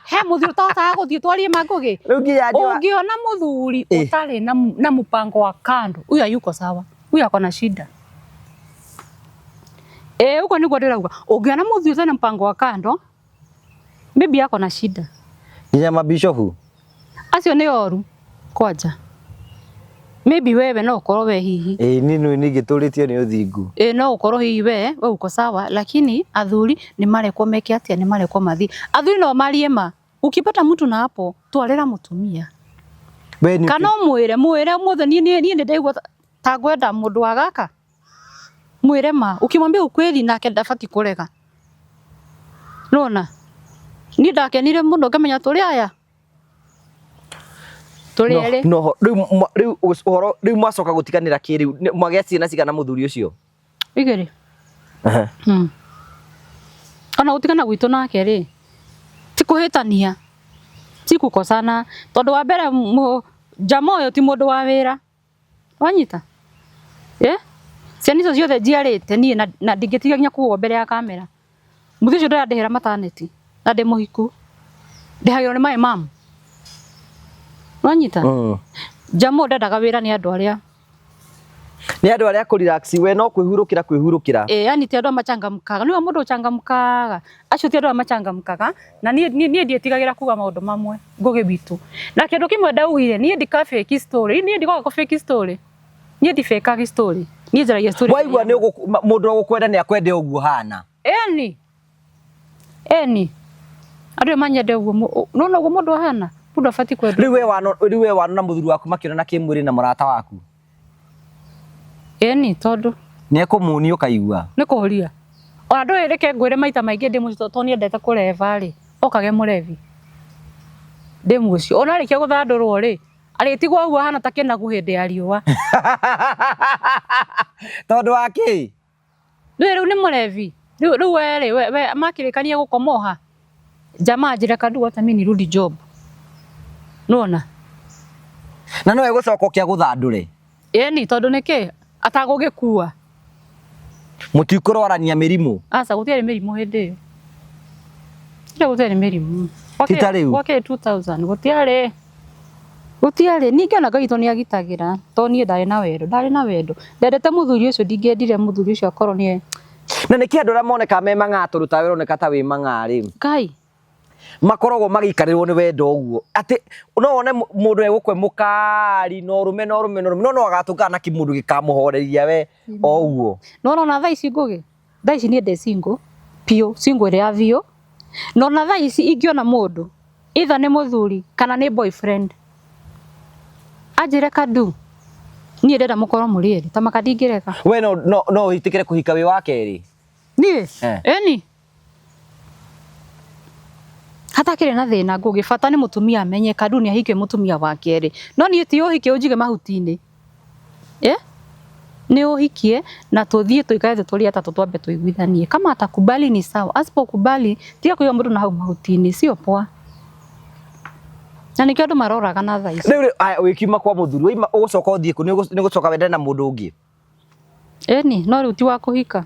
he mũthuri ũtahotaga gũthiĩ, twarie ma, Ngũgĩ. Rĩu nginya Ũngĩona mũthuri ũtarĩ na mpango wa kando, huyo hayuko sawa, huyo ako na shida. Eh, ũguo nĩguo ndĩrauga, ũngĩona mũthuri ũtarĩ na mpango wa kando, maybe ako na shida. Nginya mabishofu. Acio nĩ oru kwanja, maybe wewe no ũkorwo we hihi. Ĩĩ, niĩ nĩ ningĩtũrĩtio nĩ ũthingu. Ĩ, no ũkorwo hihi we uko sawa, lakini athuri nĩ marekwo meke atĩa? Nĩ marekwo mathiĩ. Athuri no marie ma, ukipata mtu na hapo twarĩra mũtumia We nĩ kana ũmwĩre, mwĩre ũmũthĩ niĩ nĩ ndaigua ta ngwenda mũndũ wa gaka, mwĩre ma. Ukimwambia ukweli nake ndabati kũrega. Nona niĩ ndakenire mũno ngamenya tũrĩ aya tũrĩ erĩ. No rĩu rĩu ũhoro rĩu mwacoka gũtiganĩra kĩ rĩu? Mwagĩa ciana cigana mũthuri ũcio? 2. Ona gũtigana gwitũ nake rĩ, ti kũhĩtania, ti kũkosana, tondũ wa mbere njama ũyũ ti mũndũ wa wĩra, wanyita? Eh, ciana icio ciothe njiarĩte niĩ na ndingĩtiga nginya kuga mbere ya kamera, mũthĩ ũcio ndĩrandĩhĩra maternity na ndĩ mũhiku, ndĩhagĩrwo nĩ my mom, wanyita? Njama ũyũ ndendaga wĩra, nĩ andũ arĩa Nĩ andũ arĩa kũ relax, we no kwĩhurũkĩra kwĩhurũkĩra. Eh, yani ti andũ arĩa machangamkaga, nĩwe mũndũ ũchangamkaga, acio ti andũ arĩa machangamkaga. Na niĩ ndiĩtigagĩra kuga maũndũ mamwe, Ngũgĩ witũ, na kĩndũ kĩmwe ndaugire, niĩ ndika fake story, niĩ ndigoka kũ fake story, niĩ ndibĩkagi story, niĩ njaragia story. Waigua nĩ mũndũ ũgũkwenda nĩ akwende ũguo hana. Eni, eni, andũ aya manyende ũguo, nona ũguo mũndũ ahana, mũndũ abatiĩ kwendwo. Rĩu we wanona mũthuri waku makĩonana kĩmwĩrĩ na mũrata waku? Eni, tondũ Nĩ ekũmũnia ũkaigua. Nĩ kũria ona ndũĩ, reke ngwĩre, maita maingĩ ndĩ mũciĩ, tondũ niendete kũreba rĩ, okage mũrebi ndĩ mũciĩ, ona arĩkia gũthandũrwo rĩ, arĩtigwo ũguo ahana ta kĩnagu hĩndĩ ya riũa. Tondũ wa kĩ? Rĩu rĩu nĩ mũrebi rĩu we rĩ, we makĩrĩkania gũkoma jamaa njĩra kandu hata mimi nirudi job, nĩwona? Na no egũcoka ũke agũthandũre? Ĩni, tondũ nĩkĩ atagũgĩkua? Mũtikũrwarania mĩrimũ? Aca, gũtiarĩ mĩrimũ hĩndĩ ĩyo. Ĩyo gũtiarĩ mĩrimũ. Ti ta rĩu? Gwakĩrĩ 2000 gũtiarĩ, gũtiarĩ. Ningĩ ona Ngai witũ nĩ agitagĩra, tondũ niĩ ndarĩ na wendo, ndarĩ na wendo, ndendete mũthuri ũcio, ndingĩendire mũthuri ũcio akorwo nĩ Na nĩkĩ andũ arĩa monekaga me mang'aa, tondũ tawe ũroneka ta wĩ mang'aa rĩ, Ngai makoragwo magĩikarĩrwo nĩ wendo ũguo atĩ no wone mũndũ egũkwe mũkari na ũrũme na ũrũme na ũrũme, no agatũngana na kĩmũndũ gĩkamũhoreria we o ũguo? No ona thaa ici, Ngũgĩ, thaa ici niĩ ndĩ single piũ, single ĩrĩa ya biũ. No na thaa ici ingĩona mũndũ, either nĩ mũthuri kana nĩ boyfriend, anjĩre kandu niĩ ndĩrenda mũkorwo mũrĩ erĩ ta maka, ndingĩrega. We no wĩtĩkĩre kũhika wĩ wa kerĩ? Niĩ? Eh. Ĩni, hatakĩrĩ na thĩna, Ngũgĩ. Bata nĩ mũtumia amenye kandu nĩ ahikie mũtumia wa kerĩ, no niĩ ti ũhiki ũnjige mahuti-inĩ. Eh? Nĩ ũhikie na tũthiĩ tũikare thĩ tũrĩ atatũ, twambe tũiguithanie. Kama atakubali ni sawa, asipokubali tiga kũiga mũndũ na hau mahuti-inĩ, sio poa. Na nĩkĩo andũ maroraga na thaa ici. Rĩu rĩ, aya, wĩkiuma kwa mũthuri waima, ũgũcoka ũthiĩ kũ? Nĩ ũgũcoka wendane na mũndũ ũngĩ? Ĩni, no rĩu ti wa kũhika.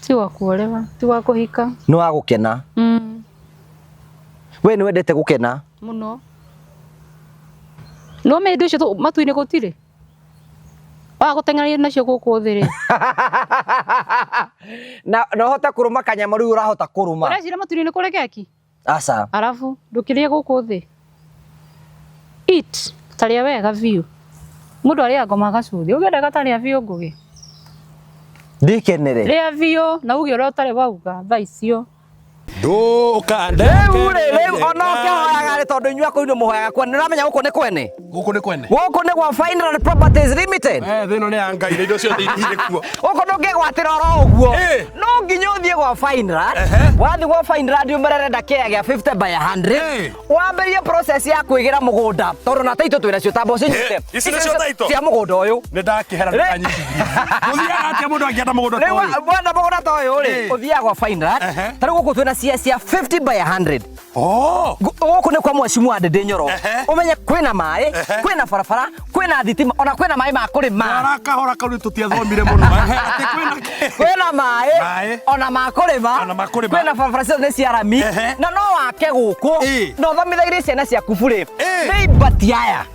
Si wa kuolewa, ti wa kuhika. Nĩ wa gũkena. We nĩ wendete gũkena? Muno. No me indo icio matu-inĩ gũtirĩ. Wa gũteng'eria nacio gũkũ thĩ rĩ. Na no ũhote kũrũma kanyamũ rĩu ũrahota kũrũma. Ũreciria matu-inĩ nĩ kũrĩ keki? Aca. Arabu ndũkĩrĩe gũkũ thĩ. Eat, tarĩa wega biũ. Mũndũ arĩaga ngoma agacuthia. Ũngĩenda gatarĩa biũ Ngũgĩ. Ndikenere. Rĩa biũ na uge ũrĩa ũtarĩ wauga thaa icio. Rĩu rĩ, rĩu ona ũkĩhoyaga rĩ, tondũ inyuĩ akũu nĩ mũhoyaga kwene, nĩ ũramenya gũkũ nĩ kwene? Gũkũ nĩ kwene. Gũkũ nĩ gwa Fineland Properties Limited. Thĩ ĩno nĩ ya Ngai na indo ciothe irĩ kuo. Gũkũ ndũngĩgwatĩra oro ũguo. Ĩ. No nginya ũthiĩ gwa Fineland. Wathiĩ gwa Fineland ũmere ũrenda kĩea gĩa 50 by 100. Ĩ. Wambĩrĩrie process ya kwĩgĩra mũgũnda tondũ na taitũ twĩna cio tamba ũcinyite. Ĩ, ici nĩcio title? Cia mũgũnda ũyũ. Nĩ ndakĩhera ndũkanyitithie. Gũthiaga atĩa mũndũ angĩenda mũgũnda ta Rĩu ũyũ? wenda mũgũnda ta ũyũ rĩ, Ĩ. ũthiaga gwa Fineland. Ehe. Ta rĩu gũkũ twĩna cia 50 by 100. Oh! Gũkũ nĩ kwa mheshimiwa Ndindi Nyoro. Ehe. Ũmenye kwĩna maĩ, Ehe. kwĩna barabara, kwĩna thitima, ona kwĩna maĩ ma kũrĩma. Twara kahora kau nĩ tũtiathomire mũno. Ehe, atĩ kwĩna kĩ? Kwĩna maĩ, Maĩ. ona ma kũrĩma, Ona ma kũrĩma. kwĩna barabara ciothe nĩ cia rami, Ehe. na no wake gũkũ, Ĩ. na ũthomithagĩrie ciana ciaku burĩ. Ĩ. Nĩ ibati aya.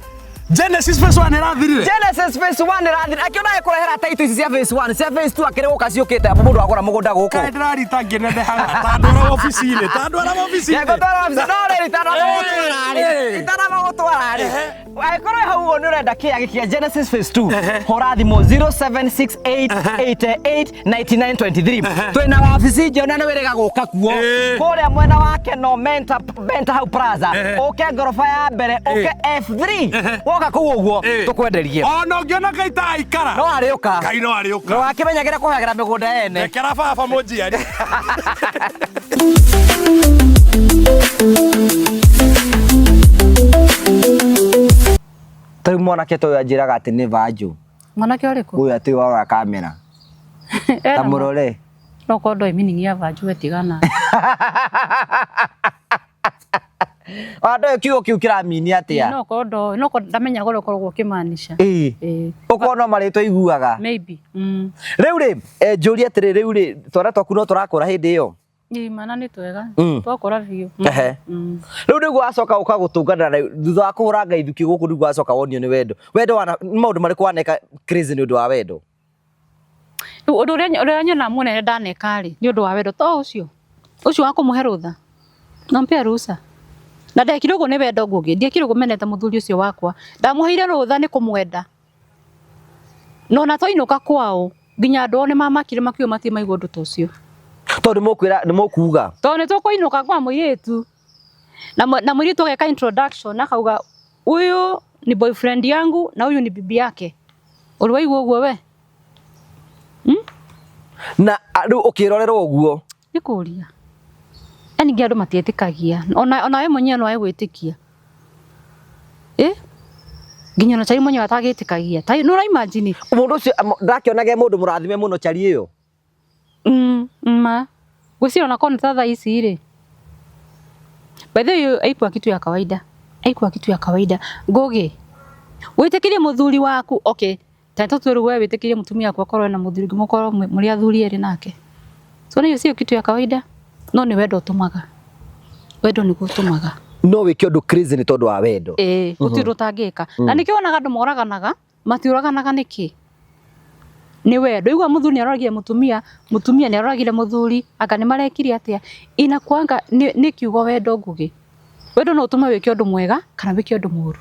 Genesis phase 1 ĩrathirire. Genesis phase 1 ĩrathira. Akĩona ekũrehera title ici cia phase 1, cia phase 2 akĩrĩ gũka ciũkĩte mũndũ agũra mũgũnda gũkũ. Kaĩ ndĩrarita ngĩnenehaga. Ta ndwara wabici-inĩ, ta ndwara wabici-inĩ. Ngũtwara wabici, no rĩrĩ itanamagũtwara rĩ, Ĩ. itanamagũtwara rĩ, Ehe. angĩkorwo wĩ hau ũguo nĩ ũrenda kĩea gĩkĩ kĩa Genesis phase 2, hũra thimũ 0768889923. Twĩna wabici njerũ na nĩ wĩrĩga gũka kuo. Ĩ. Kũrĩa mwena wa Keno Menta, Menta hau Plaza, Ehe. ũke ngoroba ya mbere, ũke F3, woka kũu ũguo Ĩ. tũkwenderie. Ona ũngĩona Ngai ta aikara. No arĩũka. Ngai no arĩũka. No akĩmenyagĩra kũhagĩra mĩgũnda ene. Rekera baba mũnjiari. Ta rĩu mwanake ta ũyũ anjĩraga atĩ nĩ vanjũ. Mwanake ũrĩkũ? Ũyũ atĩ warora kamera. Ta mũrore. No korwo ndoĩ meaning ya vanjũ we tigana. Ona ndoĩ kiugo kĩu kĩramini atĩa. No korwo ndoĩ, no korwo ndamenyaga ũrĩa ũkoragwo ũkĩmaanisha. Ĩ. Ĩ. Ũkorwo no marĩtwa iguaga. Maybe. Rĩu rĩ, njũrie atĩrĩ, rĩu rĩ, twana twaku no tũrakũra hĩndĩ ĩyo? Ĩ, mana nĩ twega. Twakũra biũ. Ehe. Rĩu nĩguo wacoka ũka gũtũngana na thutha wa kũhũra Ngai thuki gũkũ nĩguo wacoka wonio nĩ wendo. Wendo wana nĩ maũndũ marĩkũ waneka crazy nĩ ũndũ wa wendo? Rĩu ũndũ ũrĩa nyonaga mũnene ndaneka rĩ, nĩ ũndũ wa wendo to ũcio. Ũcio wa kũmũhe rũtha. Nampea ruhusa. Na ndekire ũguo nĩ wendo Ngũgĩ. Ndiekire ũguo menete mũthuri ũcio wakwa. Ndamũheire rũtha nĩ kũmwenda. No ona twainũka kwao, nginya andũ ao nĩ mamakire makiuga matirĩ maigua ũndũ ta ũcio. Tondũ nĩ mũkwĩra, nĩ mũkuga. Tondũ nĩ tũkũinũka kwa mũirĩtu. Na mũirĩtu ageka introduction akauga huyu ni boyfriend yangu na huyu ni bibi yake. Ũrĩ waigua ũguo we? Na rĩu ũkĩrorerwo ũguo. Nĩ kũria. Yaani nginya andũ matiĩtĩkagia. Ona we mwenyewe no wage gwĩtĩkia. Nginya ona Chari mwenyewe atagĩtĩkagia. Ta nĩ ũra imagine. Mũndũ ũcio ndakĩonage mũndũ mũrathime mũno Chari ĩyo. Ma. Gwĩciria ona korwo nĩ ta thaa ici rĩ. By the way, haikuwa kitu ya kawaida. Haikuwa kitu ya kawaida. Ngũgĩ, wĩtĩkĩrie mũthuri waku, okay. Ta tũtue rĩu we wĩtĩkĩrie mũtumia waku akorwo ena mũthuri ũngĩ, mũkorwo mũrĩ athuri erĩ nake. So hiyo sio kitu ya kawaida. No nĩ wendo ũtũmaga. Wendo nĩguo ũtũmaga. No wĩke ũndũ crazy nĩ tondũ wa wendo. Ĩĩ, gũtirĩ ũndũ ũtangĩka. Na nĩkĩo wonaga andũ moraganaga, matiũraganaga nĩkĩ? Nĩ wendo. Igua mũthuri nĩaroragire mũtumia, mũtumia nĩaroragire mũthuri, anga nĩmarekire atĩa? Inakuanga nĩ kiugo wendo Ngũgĩ. Wendo no ũtũme wĩke ũndũ mwega kana wĩke ũndũ mũũru.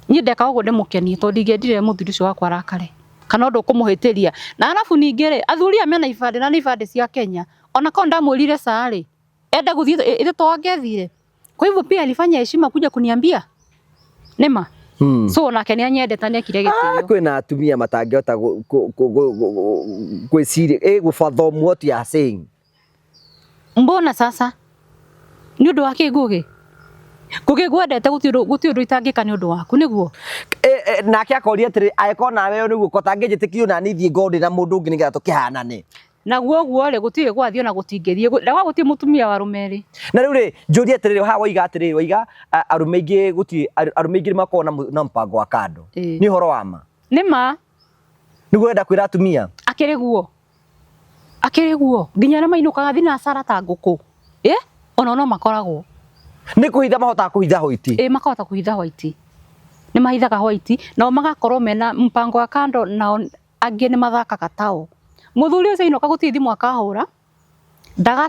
Niĩ ndekaga ũguo ndĩmũkenie tondũ ndingĩendire mũthuri ũcio wakwa arakare kana ũndũ ũkũmũhĩtĩria. Na arabu ningĩ rĩ, athuri aya mena ibandĩ na nĩ ibandĩ cia Kenya. Ona korwo ndamwĩrire ca rĩ, enda gũthiĩ ithe to angĩathire. Kwa hivyo pia alifanya heshima kuja kuniambia. Nĩma. So onake nĩ anyendete nĩ ekire gĩtĩo. Kwĩna atumia matangĩhota gwĩciria, gũfathom what you are saying. Mbona sasa? Nĩ ũndũ wa kĩ Ngũgĩ? Ngũgĩ ngwendete gũtirĩ ũndũ itangĩka nĩ ũndũ waku nĩguo? Nake akoria atĩrĩ, angĩkorwo nawe nĩguo ko tangĩnjĩtĩkio na niĩ thiĩ ngorwo ndĩ na mũndũ ũngĩ nĩgetha tũkĩhanane. Naguo ũguo rĩ, gũtirĩ gwathiĩ ona gũtingĩthiĩ. Ndauga gũtirĩ mũtumia wa arũme erĩ. Na rĩu rĩ, njũrie atĩrĩrĩ, haha waiga atĩrĩrĩ, waiga arũme aingĩ gũtirĩ, arũme aingĩ nĩmakoragwo na mũbango wa kando. Nĩ ũhoro wa ma? Nĩ ma. Nĩguo ũrenda kwĩra atumia? Akĩrĩ guo. Akĩrĩ guo nginya arĩa mainũkaga thinacara ta ngũkũ ĩ ona no makoragwo Nĩ kũhitha mahotaga kũhitha hoiti. Ĩ makahota kũhitha white, nĩ mahithaga white nao magakorwo mena mpango wa kando, nao angĩ nĩ mathakaga tao. Mũthuri ũcio ainũka gũtirĩ thimũ akahũra, ndaga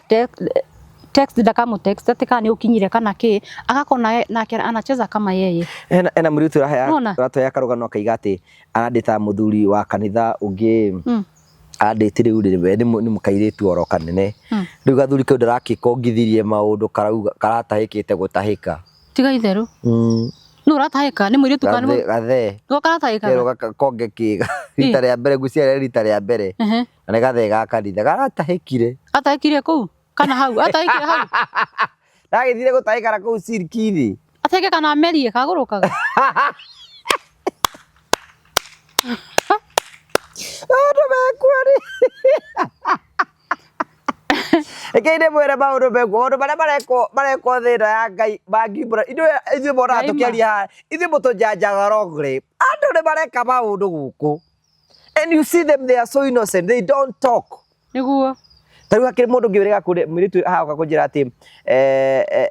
text, ndakamũ text atĩ kana nĩ ũkinyire kana kĩ, agakorwo nake anacheza kama yeye. Hena mũirĩtu ũratũhe karũgano akaiga atĩ arandĩta mũthuri wa kanitha ũngĩ andĩte rĩu rĩ we nĩ mũkairĩtu oro kanene rĩu gathuri kau ndarakĩkongithirie maũndũ karauga karatahĩkĩte gũtahĩka. Tiga itherũ. Nũ ũratahĩka? Nĩ mũirĩtu kana nĩ Gathee. Nĩko karatahĩkaga? Kerwo gakonge kĩga rita rĩa mbere ngwĩciria rita rĩa mbere na nĩ gathee ga kanitha karatahĩkire. Gatahĩkire kũu kana hau? Atahĩkire hau? Gagĩthire gũtahĩka na kũu ciriki-inĩ. Atahĩke kana amerie kagũrũkaga? Maũndũ mekuo rĩ. Rekei ndĩmwĩre maũndũ mekuo, maũndũ marĩa marekwo marekwo thĩ ĩno ya Ngai mangiumbũra ithuĩ monaga tũkĩaria haha, ithuĩ mũtũjanjaga wrongly. Andũ nĩ mareka maũndũ gũkũ. And you see them, they are so innocent, they don't talk. Nĩguo. Ta rĩu hakĩrĩ mũndũ ũngĩ wĩrĩga kũrĩ mũirĩtu haha oka kũnjĩra atĩ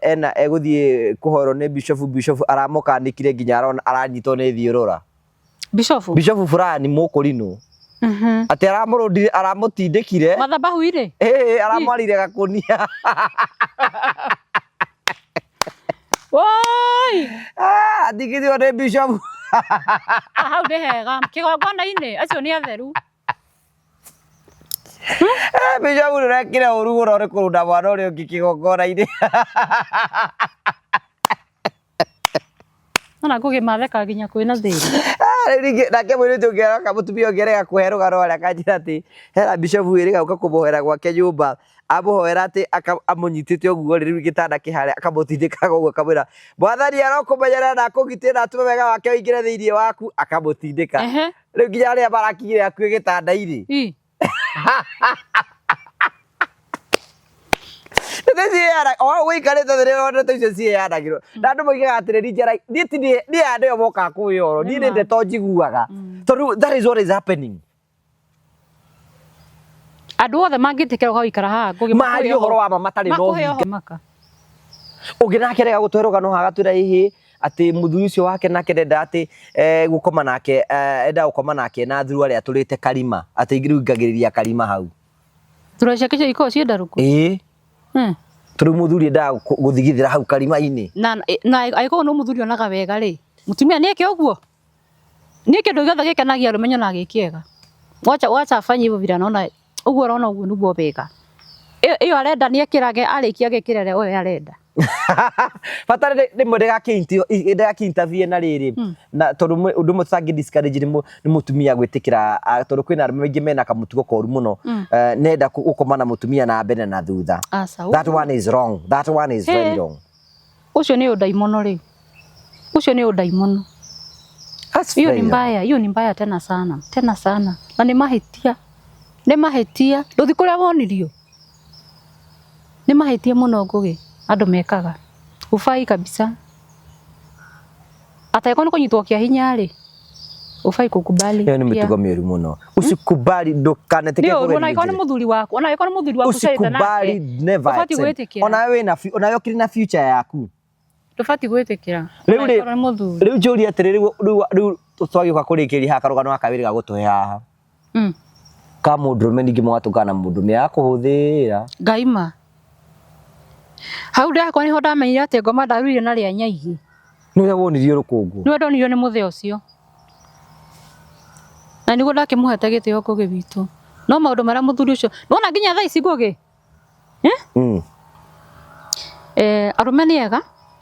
ena egũthiĩ kũhoerwo nĩ bishofu, bishofu aramũkanikire nginya arona aranyitwo nĩ thiũrũra. Bishofu? Bishofu fulani mũkũrinũ. Atĩ aramũrũndire, aramũtindĩkire. Mathabahu-inĩ? Ĩĩ, aramwarire gakũnia. Woi! Atigithio nĩ bishofu. Hau nĩ hega. Kĩgongona-inĩ, acio nĩ atheru. Bishofu nĩ ũrekire ũru mũno nĩ kũrunda mwana ũrĩa ũngĩ kĩgongona-inĩ. Nona Ngũgĩ mathekaga nginya kwĩna thĩna. Rĩu ningĩ nake mũirĩtu ũngĩ aroka mũtumia ũngĩ arega kũhe rũgano harĩa akanjĩra atĩ hena bishofu wĩrĩga gũka kũmũhoera gwake nyũmba amũhoera atĩ amũnyitĩte ũguo rĩ rĩu gĩtanda kĩ harĩa akamũtindĩkaga ũguo akamwĩra mwathani arokũmenyerera na akũgitĩre na atũme wega wake ũingĩre thĩinĩ waku akamũtindĩka. Rĩu nginya arĩa marakinyire hakuhĩ gĩtanda-inĩ. O ũikarĩte thĩ rĩrĩa ndeto icio ciheanagĩrwo na andũ moigaga atĩrĩrĩ njara niĩ ti niĩ niĩ aya nĩo mokaga kũhe ũhoro niĩ nĩ ndeto njiguaga tondũ that is what is happening. Andũ othe mangĩtĩkĩra gũikara haha Ngũgĩ marie ũhoro wa ma matarĩ na ũhinga. Ũngĩ nake rega gũtũhe rũgano haha agatwĩra ĩhĩ atĩ mũthuri ũcio wake nake ndenda atĩ gũkoma nake enda gũkoma nake na thuruarĩ atũrĩte karima atĩ rĩu ingagĩrĩria karima hau. Thuruarĩ ciake cia ikoragwo ciĩ ndarũku? Ĩĩ. Tondũ mũthuri endaga gũthigithĩra hau karima-inĩ. Na na angĩkorwo nĩ mũthuri onaga wega rĩ, mũtumia nĩ eke ũguo? Niĩ kĩndũ gĩothe gĩkenagia arũme nyonaga gĩ kĩega. Wacha wacha afanye hivyo vile anaona ũguo arona ũguo nĩguo wega. Ĩyo arenda nĩ ekĩrage arĩkia agekĩra ĩrĩa we arenda. Bata rĩmwe ndĩgakĩ interview na rĩrĩ na tondũ ũndũ ũmwe tũtangĩ discourage nĩ mũtumia gwĩtĩkĩra tondũ kwĩna arũme aingĩ mena kamũtugo koru mũno nenda gũkoma na mũtumia na mbere na thutha. That one is wrong. That one is very wrong. Ũcio nĩ ũndaimono rĩ. Ũcio nĩ ũndaimono. Hiyo ni mbaya, hiyo ni mbaya tena sana, tena sana. Na nĩ mahĩtia. Nĩ mahĩtia. Ndũthi kũrĩa wonirio. Nĩ mahĩtia mũno Ngũgĩ andũ mekaga. Ufai kabisa. Ataĩkorwo nĩ kũnyitwo kĩa hinya rĩ, ufai kukubali. Ĩyo nĩ mĩtugo mĩũru mũno. Usikubali ndũkanetĩkĩre Nĩ ũru ona angĩkorwo nĩ mũthuri waku, ona angĩkorwo nĩ mũthuri waku ũciarĩte nake. Usikubali never Ndũbatiĩ gwĩtĩkĩra. Ona wewe wĩna ona wewe ũkĩrĩ na future yaku. Ndũbatiĩ gwĩtĩkĩra. Rĩu rĩ, Ona angĩkorwo nĩ mũthuri. Rĩu njũrie atĩrĩ, rĩu rĩu twagĩũka kũrĩkĩrĩria haha karũgano gaka wĩrĩga gũtũhe haha. Ka mũndũrũme ningĩ mũgatũngana na mũndũrũme akũhũthĩra. Ngaima. Hau ndakwa nĩho ndamenyire atĩ ngoma ndarurire na rĩa nyaigĩ. Nĩ ũrĩa wonirio rũkũngũ. Nĩwe ndonirio nĩ mũthee ũcio. Na nĩguo ndakĩmũhete gĩtĩo Ngũgĩ witũ. No maũndũ marĩa mũthuri ũcio, nĩwona nginya thaa ici Ngũgĩ? Arũme nĩ ega,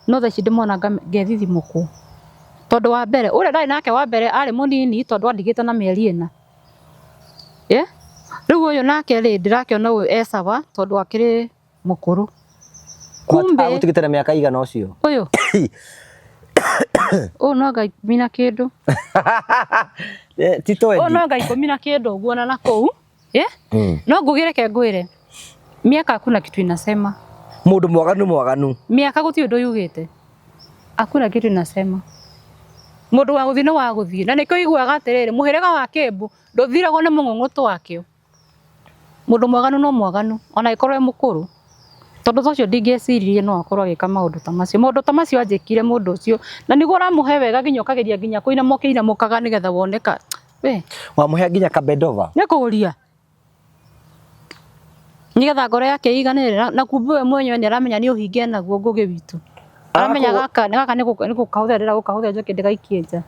no thaa ici ndĩmona ngethithimũkwo. Tondũ wa mbere, ũrĩa ndarĩ nake wa mbere arĩ mũnini tondũ andigĩte na mĩeri ĩna. Rĩu ũyũ nake rĩ, ndĩrakĩona ũyũ e sawa tondũ akĩrĩ mũkũrũ. Kumbe Agũtigĩte na mĩaka igana ũcio? Ũyũ? Ũyũ no anga ikũmi na kĩndũ. Ti twendi. Ũyũ no anga ikũmi na kĩndũ ũguo na nakũu. No Ngũgĩ reke ngwĩre, miaka hakuna kitu inasema. Mũndũ mwaganu mwaganu. Miaka gũtirĩ ũndũ yugĩte. Hakuna kitu inasema. Mũndũ wa gũthiĩ nĩ wa gũthiĩ. Na nĩkĩo ũiguaga atĩrĩrĩ, mũhĩrĩga wa Kĩmbu ndũthiragwo nĩ mũng'ũng'ũtũ wakĩo. Mundu mwaganu no mwaganu ona ikorwo e mukuru. Tondu ta ucio ndingĩeciririe no akorwo agĩka maũndũ ta macio. Maũndũ ta macio anjĩkire mũndũ ũcio na nĩguo ũramũhe wega nginya ũkageria nginya kũinama ũkĩinamũkaga nĩgetha woneka we Wamũhe nginya kabedova. Nĩ kũũria nĩgetha ngoro yake ĩiganĩre na kumbe we mwenyewe nĩ aramenya nĩ ũhinge naguo Ngũgĩ witũ. Aramenya gaka gaka nĩ gũkahũthĩra ndĩrenda gũkahũthĩra njoke ndĩgaikie nja.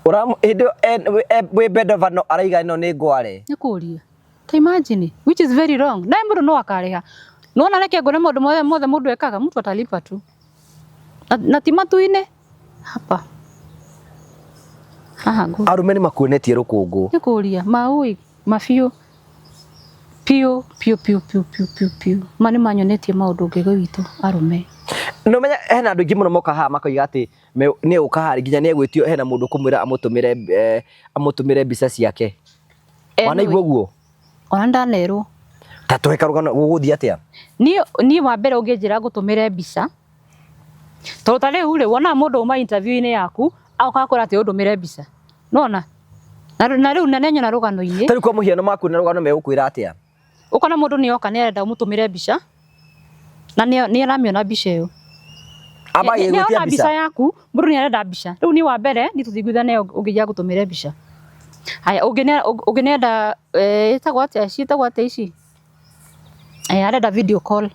Hĩndĩ ĩyo wĩ bedova no araiga ĩno nĩ ngware. Nĩ kũũria. Ta imagine, which is very wrong. Naye mũndũ no akarĩha. Nĩwona reke ngwĩre maũndũ mothe mothe mũndũ ekaga, mtu atalipa tu. Na ti matu-inĩ hapa. Haha ngũ. Arũme nĩ makuonetie rũkũngũ. Nĩ kũũria maũĩ mabiũ piũ piũ piũ piũ piũ piũ piũ. Ma nĩ manyonetie maũndũ Ngũgĩ witũ arũme. No menya hena andũ aingĩ mũno moka haha makoiga atĩ nĩ egũka haha nginya nĩ egwĩtio hena mũndũ ũkũmwĩra amũtũmĩre mbica ciake. Wanaigua ũguo? Ona ndanerwo. Ta tũhe karũgano gũgũthiĩ atĩa? Niĩ wa mbere ũngĩnjĩra ngũtũmĩre mbica. Tondũ ta rĩu rĩ wonaga mũndũ uma interview-inĩ yaku agoka akwĩra atĩ ũndũmĩre mbica. Nĩwona? Na rĩu na nĩanyona rũgano-inĩ. Ta rĩu kwa mũhiano maku na rũgano megũkwĩra atĩa? Ũkona mũndũ nĩ oka nĩ arenda ũmũtũmĩre mbica na nĩ aramĩona mbica ĩyo. Nĩ mbica yaku, mũndũ nĩ arenda mbica. Rĩu niĩ wa mbere niĩ tũtingĩiguithania ũngĩnjĩra ngũtũmĩre mbica. Haya ũngĩnenda ĩtagwo atĩa ciĩtagwo atĩa ici? Arenda video call.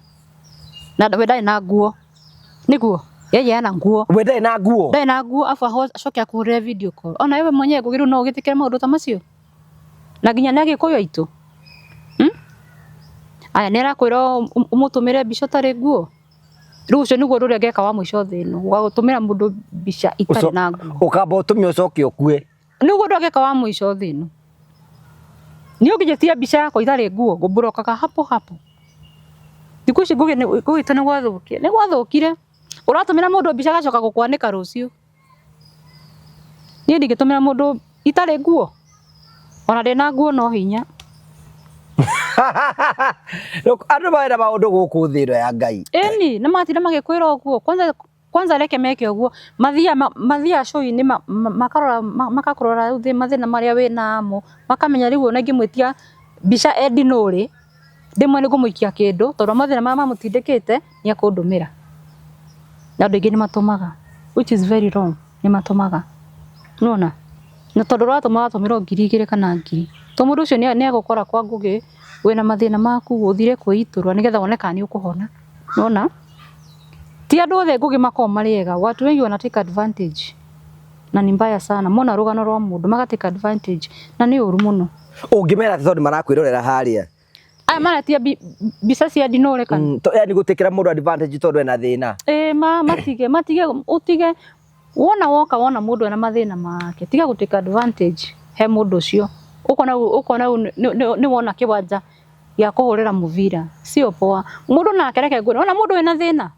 Na we ndarĩ na nguo. Nĩguo? Yeye ana nguo. We ndarĩ na nguo? Ndarĩ na nguo afu acoke akũhũrĩre video call. Ona wewe mwenyewe Ngũgĩ rĩu no ũgĩtĩkĩre maũndũ ta macio? Na nginya nĩ Agĩkũyũ aitũ. Aya nĩ arakwĩra ũmũtũmĩre mbica ũtarĩ nguo. Rĩu ũcio nĩguo ũndũ ũrĩa ngeka wa mũico thĩ ĩno, gũtũmĩra mũndũ mbica itarĩ na nguo. Ũkamba ũtũme ũcoke ũkue. Nĩguo ũndũ ũrĩa ngeka wa mũico thĩ ĩno. Niĩ ũngĩnjĩtia mbica yakwa itarĩ nguo ngũmburokaga hapo hapo. Thikũ ici Ngũgĩ witũ nĩ gwathũkire. Nĩ gwathũkire. Ũratũmĩra mũndũ mbica agacoka gũkwanĩka rũciũ. Niĩ ndingĩtũmĩra mũndũ itarĩ nguo. Ona ndĩ na nguo no hinya. Andũ marenda maũndũ gũkũ thĩ ĩno ya Ngai. Ĩni, nĩ matinda magĩkwĩra ũguo. Kwanza reke meke ũguo. Mathiaga show-inĩ makarora makakũrora rĩu mathĩna marĩa wĩ namo. Makamenya rĩu ona ingĩmwĩtia mbica endi nũrĩ, ndĩmwe nĩ ngũmũikia kĩndũ tondũ mathĩna marĩa mamũtindĩkĩte nĩ ekũndũmĩra. Na andũ aingĩ nĩ matũmaga, which is very wrong, nĩ matũmaga. Nĩwona? Na tondũ ũratũma watũmĩrwo 2,000 kana 1,000. To mũndũ ũcio nĩ egũkora kwa Ngũgĩ wĩna mathĩna maku ũthire kwĩitũrũra nĩgetha wone kana nĩ ũkũhona. Nĩwona? Ti andũ othe Ngũgĩ makoragwo marĩ ega. Watu wengi wana take advantage. Na ni mbaya sana. Mona rũgano rwa mũndũ maga take advantage na nĩ ũru mũno. Ũngĩmera atĩ tondũ marakwĩrorera harĩa. Aya maretia mbica cia ndinũre kana? Yaani gũtĩkĩra mũndũ advantage tondũ ena thĩna. Ĩĩ ma matige ũtige wona woka wona mũndũ ena mathĩna make tiga gũ take advantage he mũndũ ũcio. Ũkona nĩ wona kĩwanja gĩa kũhũrĩra mũbira. Sio poa. Mũndũ nake reke ngwĩre wona mũndũ wĩna thĩna.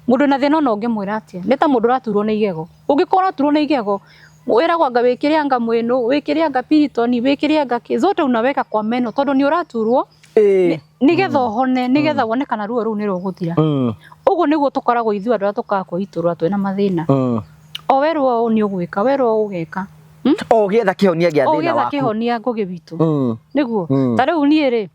Mũndũ wĩna thĩna ona ũngĩmwĩra atĩa nĩ ta mũndũ ũraturwo nĩ igego. Ũngĩkorwo ũraturwo nĩ igego wĩragwo anga wĩkĩre anga mwĩnũ, wĩkĩre anga Piriton, wĩkĩre anga kĩ, zote unaweka kwa meno tondũ nĩ ũraturwo nĩgetha ũhone, nĩgetha wone kana ruo rũu nĩ rũgũthira. Ũguo nĩguo tũkoragwo ithuĩ andũ arĩa tũkaga kwĩitũrũra twĩna mathĩna. O werwo ũũ nĩ ũgwĩka, werwo ũũ ũgeka. O ũgĩetha kĩhonia gĩa thĩna waku. O ũgĩetha kĩhonia Ngũgĩ witũ. Nĩguo. Ta rĩu niĩ rĩ,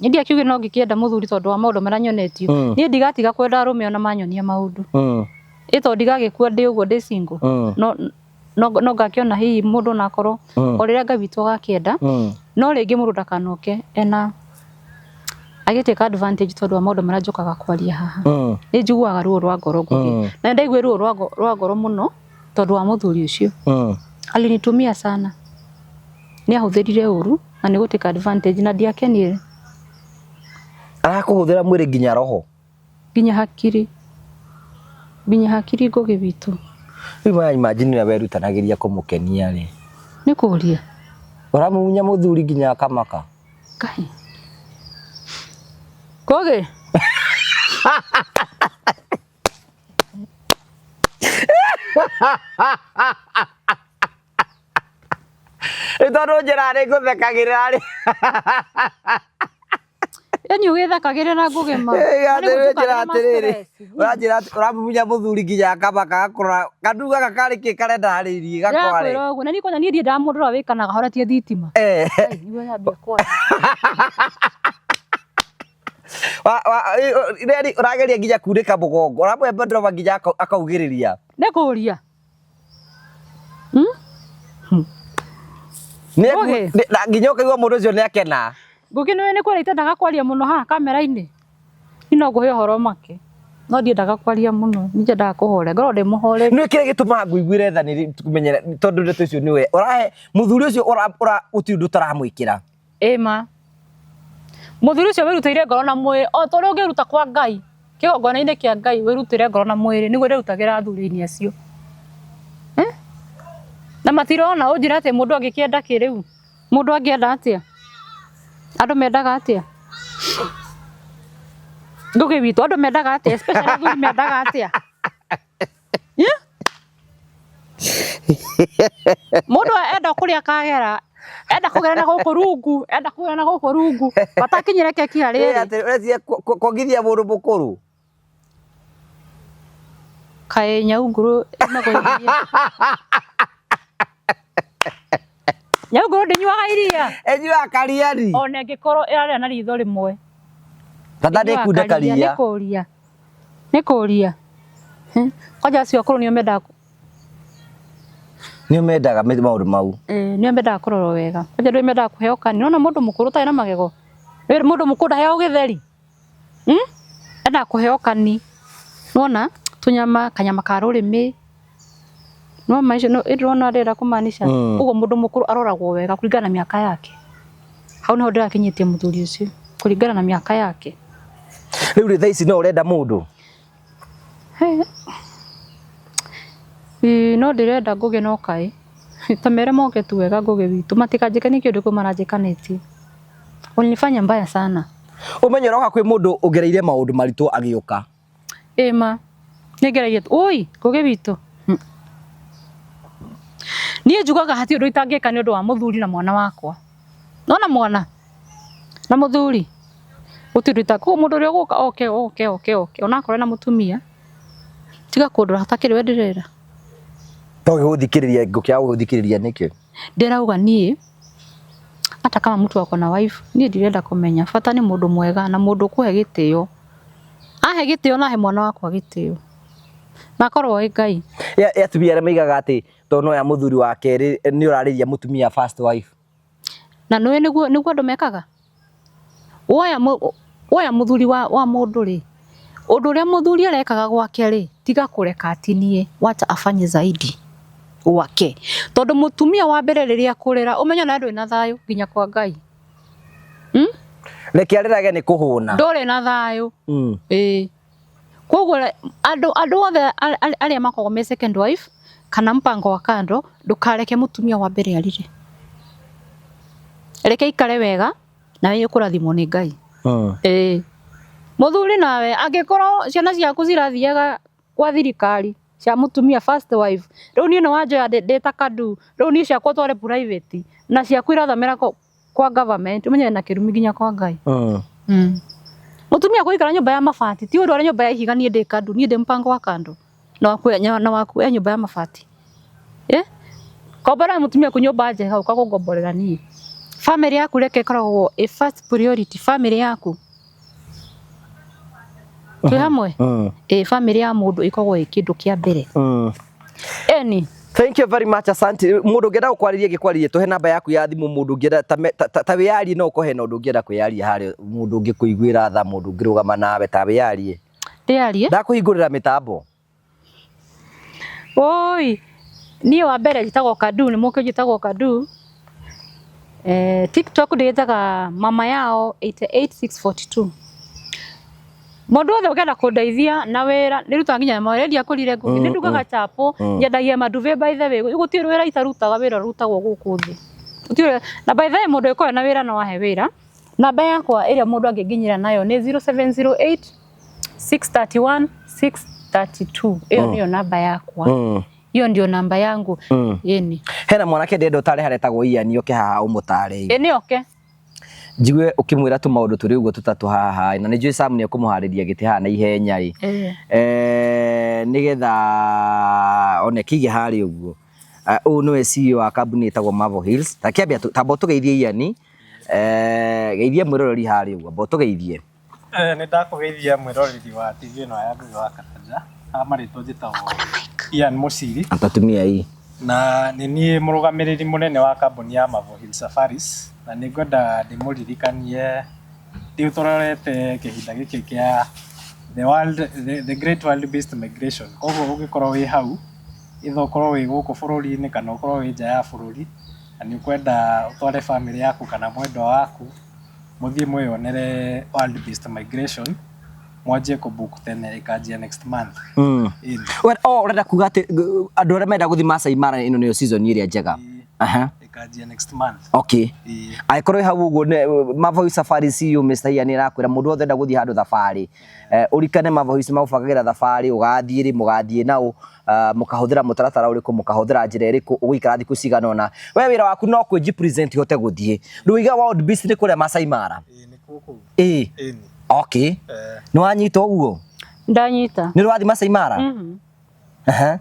niĩ ndiakiugire no ngĩkĩenda mũthuri tondũ wa maũndũ marĩa nyonetio. Niĩ ndigatiga kwenda arũme ona manyonia maũndũ. Ĩ tondũ ndigagĩkua ndĩ ũguo ndĩ single. No ngakĩona hihi mũndũ onakorwo o rĩrĩa Ngai witũ agakĩenda. No rĩngĩ mũndũ ndakanoke ena agĩtake advantage tondũ wa maũndũ marĩa njũkaga kwaria haha. Nĩ njiguaga ruo rwa ngoro Ngũgĩ. Na nĩndaiguire ruo rwa ngoro mũno tondũ wa mũthuri ũcio. Alinitumia sana. Nĩ ahũthĩrire ũru na nĩ gũ take advantage na ndiakenire. Arakũhũthĩra mwĩrĩ nginya roho. Nginya hakiri. Nginya hakiri Ngũgĩ witũ. Rĩu maya imagine ũrĩa werutanagĩria kũmũkenia rĩ. Nĩ kũũria. Ũramumunya mũthuri nginya akamaka. Ngai. Ngũgĩ. Rĩu tondũ njĩra rĩ ngũthekagĩrĩra rĩ. Yaani ũgĩthakagĩrĩra ngũgĩ ma. Ũranjĩra atĩrĩrĩ, ũranjĩra atĩ ũramumunya mũthuri nginya akamaka agakũrora kandu gaka karĩ kĩ karenda harĩirie gakware. Ndĩrakwĩra ũguo na niĩ kwanja niĩ ndiendaga mũndũ ũrĩa wĩkanaga ahoretie thitima. Eh. Ai, nĩguo yambia kwaria. Reri ũrageria nginya kunĩka mũgongo, ũramũhe bedrova nginya akaugĩrĩria. Nĩ kũria. Ngũgĩ. Na nginya ũkaigua mũndũ ũcio nĩ akena. Ngũgĩ nĩwe nĩ kwaria itendaga kwaria mũno haha kamera-inĩ. Niĩ no ngũhe ũhoro make. No ndiendaga kwaria mũno, niĩ nyendaga kũhorea, ngoragwo ndĩ mũhoreru. Nĩ kĩrĩa gĩtũmaga ngũiguĩre tha nĩ kũmenyera tondũ ndeto icio nĩwe ũrahe mũthuri ũcio ũra gũtirĩ ũndũ ũtaramwĩkĩra. Ĩ ma. Mũthuri ũcio wĩrutĩire ngoro na mwĩrĩ o ta ũrĩa ũngĩruta kwa Ngai, kĩgongona-inĩ kĩa Ngai wĩrutĩre ngoro na mwĩrĩ nĩguo ndĩrutagĩra athuri-inĩ acio. Eh? Na matirona ũnjĩre atĩ mũndũ angĩkĩenda kĩ rĩu? Mũndũ angĩenda atĩa? Andũ mendaga atĩa? Ngũgĩ witũ andũ mendaga atĩa? Especially athuri mendaga atĩa? Yeah? Mũndũ enda kũrĩa kagera, enda kũgera na gũkũ rungu, enda kũgera na gũkũ rungu, bata akinyĩre keki harĩa ĩrĩ. Atĩ ũreciria kuongithia mũndũ mũkũrũ. Kaĩ nyaunguru ĩmagũithia. Nyaunguru ndĩnyuaga iria. Ĩnyuaga kariani. Ona ĩngĩkorwo ĩrarĩa na ritho rĩmwe. Tata ndĩkunde karia. Nĩ kũria. Nĩ kũria. Kwanja acio akũrũ nĩo mendaga nĩo mendaga maũndũ mau. Nĩo mendaga kũrorwo wega. Kwanja ndũĩ mendaga kũheo kani. Nĩwona mũndũ mũkũrũ ũtarĩ na magego? Mũndũ mũkũrũ ndaheagwo gĩtheri? Endaga kũheo kani. Nĩwona tũnyama, kanyama ka rũrĩmĩ. No maica no ndĩrona ndĩrenda kũmaanisha. Ũguo mũndũ mũkũrũ aroragwo wega kũringana na mĩaka yake. Hau nĩho ndĩrakinyĩtie mũthuri ũcio kũringana na mĩaka yake. Rĩu rĩ thaa ici no ũrenda mũndũ? No ndĩrenda Ngũgĩ no kaĩ. Ta mere moke tu wega Ngũgĩ witũ matikanjĩke nĩ kĩũndũ kĩu maranjĩkanĩtie. Ulinifanya mbaya sana. Ũmenye ũroka kwĩ mũndũ ũgereire maũndũ maritũ agĩũka. Ĩ ma. Nĩngereire. Oi Ngũgĩ witũ. Niĩ njugaga hatirĩ ũndũ itangĩka nĩ ũndũ wa mũthuri na mwana wakwa. Nona mwana na mũthuri gũtirĩ ũndũ ita koguo mũndũ ũrĩa ũgũka oke oke oke oke onakorwo ena mũtumia tiga kũndora hatakĩrĩ we ndĩrera. To gũthikĩrĩria ngũkĩaga gũgũthikĩrĩria nĩkĩ? Ndĩrauga niĩ hata kama mtu ako na wife niĩ ndirenda kũmenya bata nĩ mũndũ mwega na mũndũ ũkũhe gĩtĩo. Ahe gĩtĩo na ahe mwana wakwa gĩtĩo. Na akorwo oĩ Ngai. Ya atumia arĩa maigaga atĩ tondũ no ya mũthuri wa kerĩ nĩ ũrarĩria mũtumia first wife. Na nĩũĩ nĩguo nĩguo andũ mekaga? Woya mũthuri wa mũndũ rĩ, ũndũ ũrĩa mũthuri arekaga gwake rĩ, tiga kũreka atinie, wacha afanye zaidi gwake. Tondũ mũtumia wa mbere rĩrĩa akũrĩra, ũmenye ona ndũrĩ na thayũ nginya kwa Ngai. Reke arĩrage nĩ kũhũna. Ndũrĩ na thayũ. Ĩĩ. Koguo andũ othe arĩa makoragwo me second wife kana mpango wa kando, ndũkareke mũtumia wa mbere arĩre. Reke aikare wega nawe nĩ ũkũrathimwo nĩ Ngai. Ĩĩ. Mũthuri nawe angĩkorwo ciana ciaku cirathiaga kwa thirikari cia mũtumia first wife, rĩu niĩ nĩ wanjoya ndĩ ta Kadu, rĩu niĩ ciakwa ũtware private na ciaku irathomera kwa government, ũmenye na kĩrumi nginya kwa Ngai. Mũtumia kũikara nyũmba ya mabati ti ũndũ arĩ nyũmba ya ihiga niĩ ndĩ Kadu, niĩ ndĩ mpango wa kando na waku e nyũmba ya mabati. Kombora mũtumia ku nyũmba njega ũka kũngomborera niĩ. Family yaku reke ĩkoragwo ĩ first priority, family yaku. Twĩ hamwe? Ĩ family ya mũndũ ĩkoragwo ĩ kĩndũ kĩa mbere. Eni. Thank you very much, asante. Mũndũ ũngĩenda gũkwarĩria ngĩkwarĩrie, tũhe namba yaku ya thimũ mũndũ ũngĩenda ta wĩyarie no ũkorwo hena ũndũ ũngĩenda kwĩyaria harĩa, mũndũ ũngĩkũiguĩra tha, mũndũ ũngĩrũgama nawe ta wĩyarie. Ndĩyarie? Ndakũhingũrĩra mĩtambo. Oi, niĩ wa mbere njĩtagwo Kadu, nĩ mũkĩ njĩtagwo Kadu. TikTok ndĩĩtaga mama yao 88642. Mũndũ wothe ũngĩenda kũndeithia na wĩra, nĩrutaga nginya mawĩra ndiakũrire Ngũgĩ, nĩndugaga chapo, nyendagia maduve by the way, gũtirĩ wĩra itarutaga, wĩra ũrutagwo gũkũ thĩ. Gũtirĩ, na by the way mũndũ ũngĩkorwo na wĩra no ahe wĩra. Namba yakwa ĩrĩa mũndũ angĩnginyĩra nayo nĩ 0708 631 632. Ĩyo nĩyo namba yakwa. Hiyo ndio namba yangu. Yeni. Hena mwanake ndĩrenda ũtare harĩa etagwo Ian oke haha ũmũtare. Ĩ nĩ oke. Njigue ũkĩmwĩra tũmaũndũ tũrĩ ũguo tũtatũ haha na nĩ njũĩ Sam nĩ ekũmũharĩria gĩtĩ haha na ihenya rĩ. Nĩgetha one kĩige harĩa ũguo. Ũyũ nĩwe CEO wa kambuni ĩtagwo Marvel Hills. Ta kĩambia tamba ũtũgeithie Ian. Geithia mwĩroreri harĩa ũguo, amba ũtũgeithie. Nĩ ndakũgeithia mwĩroreri wa TV ĩno ya Ngugi wa Karanja. Ha marĩtwa njĩtagwo Ian Mũciri. Atatumia hii. Na nĩ niĩ mũrũgamĩrĩri mũnene wa kambuni ya Marvel Hill Safaris, na nĩ ngwenda ndĩmũririkanie rĩu tũrorete kĩhinda gĩkĩ kĩa the world, the great world based migration. Koguo ũngĩkorwo wĩ hau, either ũkorwo wĩ gũkũ bũrũri-inĩ kana ũkorwo wĩ nja ya bũrũri, na nĩ ũkwenda ũtware bamĩrĩ yaku kana mwendwa waku, mũthiĩ mwĩyonere world based migration, mwanjie kũ book tene, ĩkanjia next month. Ĩni. Oh, ũrenda kuga atĩ andũ arĩa marenda gũthiĩ Masai Mara ĩno nĩyo season ĩrĩa njega. Aha. Ĩkanjia next month. Okay. Ĩĩ. Angĩkorwo wĩ hau ũguo Marvel Hills Safari CEO Mr. Ian arakwĩra mũndũ wothe enda gũthiĩ handũ thabarĩ, ũrikane Marvel Hills magũbangagĩra thabarĩ, ũgathiĩ rĩ, mũgathiĩ naũ, mũkahũthĩra mũtaratara ũrĩkũ, mũkahũthĩra njĩra ĩrĩkũ, ũgũikara thikũ cigana ũna. We wĩra waku no kwĩji present ũhote gũthiĩ. Rĩu iga Wild Beast nĩ kũrĩa Masai Mara. Ĩĩ, nĩkuo kũu. Ĩĩ. Ĩni. Okay. Nĩ wanyita ũguo? Ndanyita. Nĩ ũrathiĩ Masai Mara? Aha.